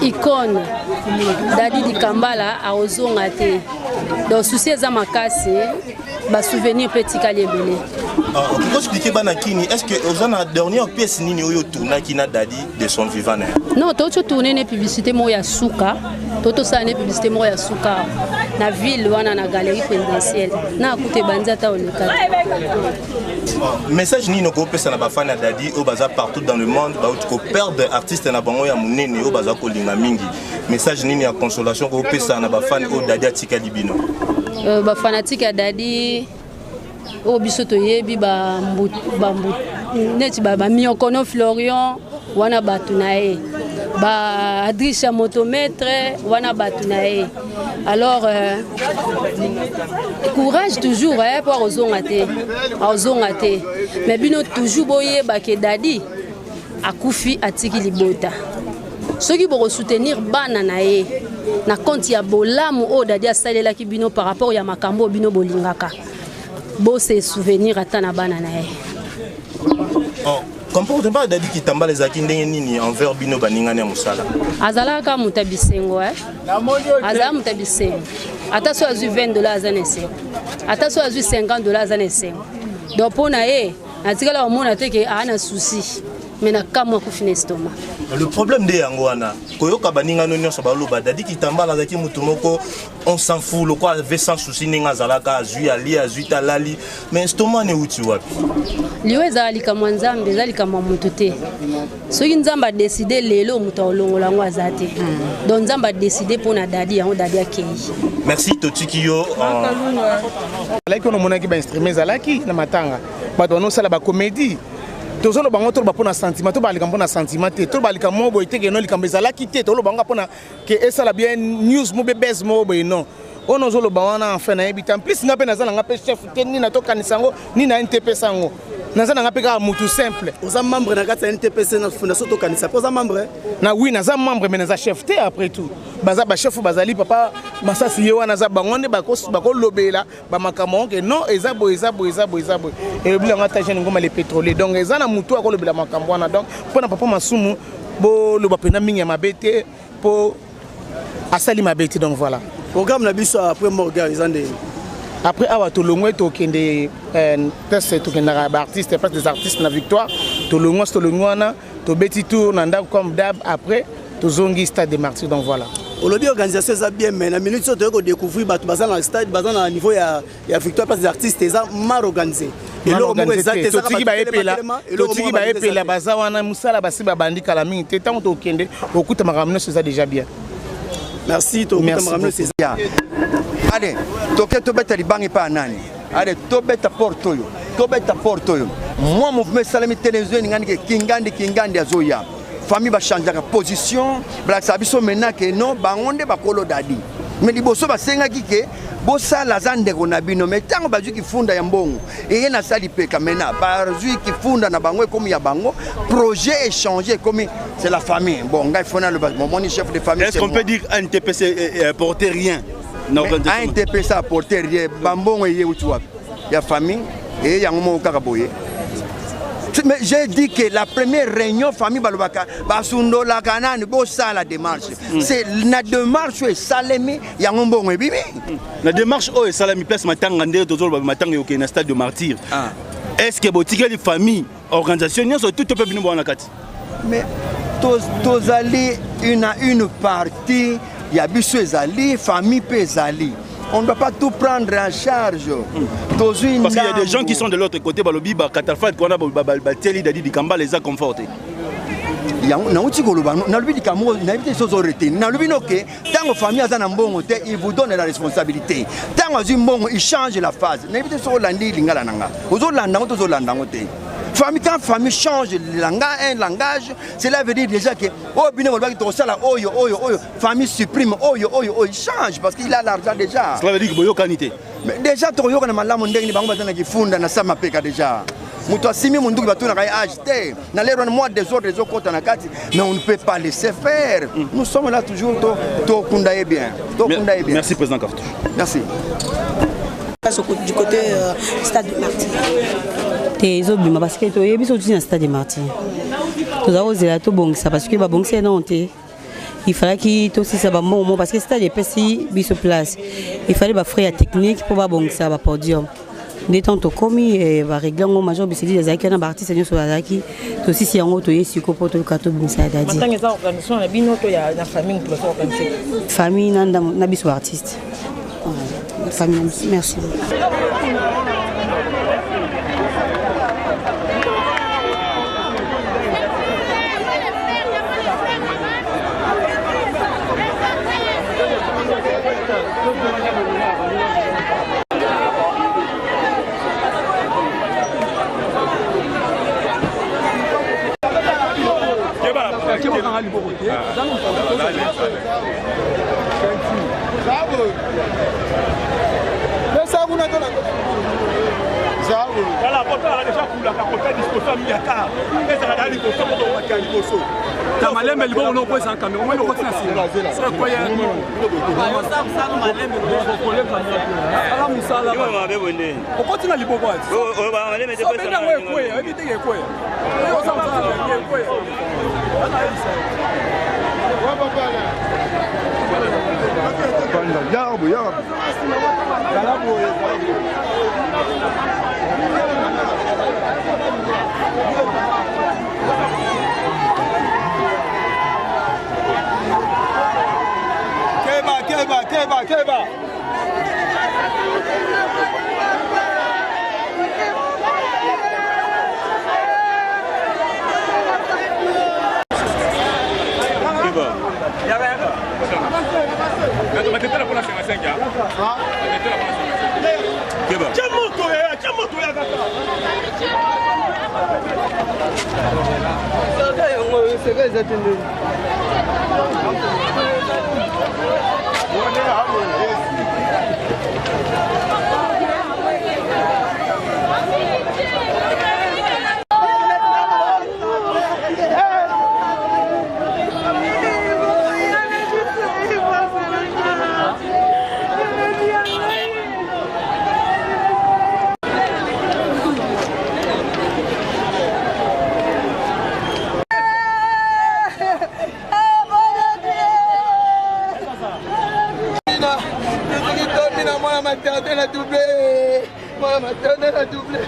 icône Dadi Dikambala, akozonga te. Donc souci eza makasi, basouvenir mpe etikali ebele. Okoki expliquer bana kini, est ce que oza na dernière pièce nini oyo tournaki na Dadi de son vivant na ye? Non, touti otourne ne publicité moko ya suka, to tosala ne publicité moko ya suka na ville wana na galerie présidentielle na akuta ebandi ata oleka te. Message nini okopesa na bafani ya Dadi oyo baza partout dans le monde, bauti koperdre artiste na bango ya monene oyo baza kolinga mingi? Message nini ya consolation okopesa na bafani oyo Dadi atikali bino? Bafanatike ya Dadi oyo biso toyebi, bambu neti bamiokono Florian wana, bato na ye baadrisha motometre wana, bato na ye. Alors courage toujours, po akozonga te, akozonga te. Mais bino toujours boyeba ke Dadi akufi, atiki libota. Soki bokosoutenir bana na ye na compte ya bolamu oyo Dadi asalelaki bino par rapport ya makambo oyo bino bolingaka, bose souvenir ata na bana na ye. Oh, comportement ya Dadi Kitambala ezalaki ndenge nini envers bino baningani ya mosala? Azalaka moto ya bisengo, eh? Azala moto ya bisengo. Ata so azwi 20 dollar, aza na esengo. Ata so azwi 50 dollar, aza na esengo. Donc mpo na ye, natikala komona te ke aa na souci, mais na kamwa akufi na estomac. Le problème nde yango wana, koyoka baningano nyonso baloba Dadi Kitambala azalaki motu moko on s'en fout, lokola avait sans souci, ndenge azalaka, azwi ali, azwi talali, mais estomac ne euti wapi? Liwa ezala likambo ya Nzambe, eza likambo ya motu te. Soki Nzambe adécider lelo, moto akolongola yango aza te. Donc Nzambe adécider mpo na Dadi, yango Dadi akei. Merci, totiki yo. Alaki wana, omonaki bainstrument ezalaki na matanga, bato banosala bacomédie. Tozoloba yango, toloba mpo na sentiment, toloba likambo mpo na sentiment te, toloba likambo moko boye te ke no likambo ezalaki te. Toloba yango mpona ke esala bien news mo be base moko boye. Non, oyo nozoloba wana, enfin nayebi te. En plus nga mpe naza nanga mpe chef te, nini natokanisa yango nini na NTPC yango, naza nanga mpe kaka mutu simple. Oza membre na kati ya NTPC na fondation Tokanisa mpe oza membre? Na oui, naza membre, mais naza chef te. Après tout baza bachef, bazali papa Masasi, ye wana aza bango nde bakolobela bamakambo yango ke non, eza boye, eza boye, eza boye, eza boye. Elobi yango ata jeune Ngoma le pétrolier. Donc eza na mutu akolobela makambo wana. Donc mpo na papa Masumu, boloba mpenza mingi ya mabe te, mpo asali mabe te. Donc voilà. Programme na biso après morgue eza ndenge? Après awa tolongwe, tokende place tokendaka baartiste, place des artistes na Victoire. Tolongwa, so tolongwi wana, tobeti tour na ndako comme d'hab, après tozongi stade des Martyrs. Donc voilà. Olobi organisation eza bien, mais na minute oyo toyei kodécouvrir bato baza na stade, baza na niveau ya Victoire, place des artistes, eza mal organisé. Eloko moko eza te. Totiki bayepela, totiki bayepela, baza wana mosala, basi babandi kala mingi te. Ntango tokende, okuta makambo nyonso eza déjà bien. Merci, tokuta makambo nyonso eza. Ale, toke tobeta libanga epai ya nani? Ale, tobeta porte oyo, tobeta porte oyo. Mwa mouvement esalemi, télévision eningani ke Kingandi, Kingandi azoya. Famille bachangeaka position, balakisaka biso maintenant ke non, bango nde bakolo Dadi. Mais liboso basengaki ke bosala, aza ndeko na bino. Mais ntango bazwi kifunda ya mbongo eye na sali peka, maintenant bazwi kifunda na bango, ekomi ya bango. Projet échangé, ekomi c'est la famille. Bon, ngai fona loba, momoni chef de famille. Est-ce qu'on peut dire ANTPC apporter rien na organisation? ANTPC apporter rien. Bambongo eye uti wapi? Ya famille eye yango moko kaka boye. Mais j'ai dit que la première réunion famille balobaka basundolaka nani bosala démarche. C'est na démarche oyo esalemi yango mbongo ebimi. Na démarche oyo esalami place matanga nde tozoloba matanga ekokende na stade de martyr. Est ce que botikeli famille organisation nyonso tout mpe bino bwana kati? Mais tozali une, une partie ya biso ezali famille mpe ezali. On ne doit pas tout prendre en charge. Tozwi Parce qu'il y a des gens qui sont de l'autre côté, balobi ba catafalque wana batieli Dadi Dikambala eza conforté. Yango nauti koloba, nalobi likambo nayebi te soki ozoretenir. Nalobi noke ntango famille aza na mbongo te, il vous donne la responsabilité. Ntango azwi mbongo, il change la phase. Nayebi te soki olandi lingala na nga, ozolanda yango to ozolanda yango te. Famille, quand famille change langage, un langage, cela veut dire déjà que oyo bino bolobaki tokosala oyo oyo oyo, famille supprime oyo oyo oyo, il change parce qu'il a l'argent déjà. Cela veut dire que boyokani te. Mais déjà tokoyokana malamu ndenge nini? Bango baza na kifunda na sa mapeka déjà. Moto asimi monduki, batunaka ye age te. Na lero wana mwa désordre ezokɔta na kati, mais on ne peut pas laisser faire. Nous sommes là toujours, tokunda ye bien, tokunda ye bien. Merci, président Cartouche. Merci. Du côté stade de Martyr. Te, ezobima parce que toyebi so tuti na stade de Martyr, toza kozela tobongisa parce que babongisa ye nano te. Il fallaki tosisa bambongo mo parce que stade epesi biso place, il fallait bafrais ya technique mpo babongisa bapodium. Nde ntango tokomi, barégler yango. Major Biselidi azalaki wana, baartiste nyonso bazalaki. Tosisi yango, toye siko mpo toluka tobongisa ya Dadi. Matanga eza organisation na bino to ya na famille moto bazo organise? Famille na ndambo na biso baartiste, famille na biso. Merci. Na malembe liboko no okwesa kamera omoni okoti na nsima ala mosala okoti na liboko ati sobendi yango ekweya, oyebi teke ekweya, ekweya. Yabo, yabo. Keba, keba, keba, keba. Tia moto ya, tia moto ya kaka. Saka yango seka eza te ndenge. Mwana maternel na double, mwana maternel na double.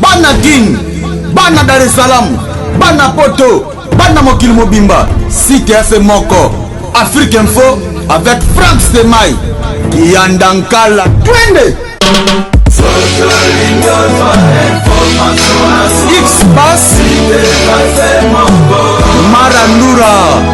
Bana Kin, bana Dar es Salaam, bana Poto, bana mokili mobimba, site ya se moko, Afrique Info avec Frank Stemay, Kiyanda Nkala, twende! X-Bass, Marandura.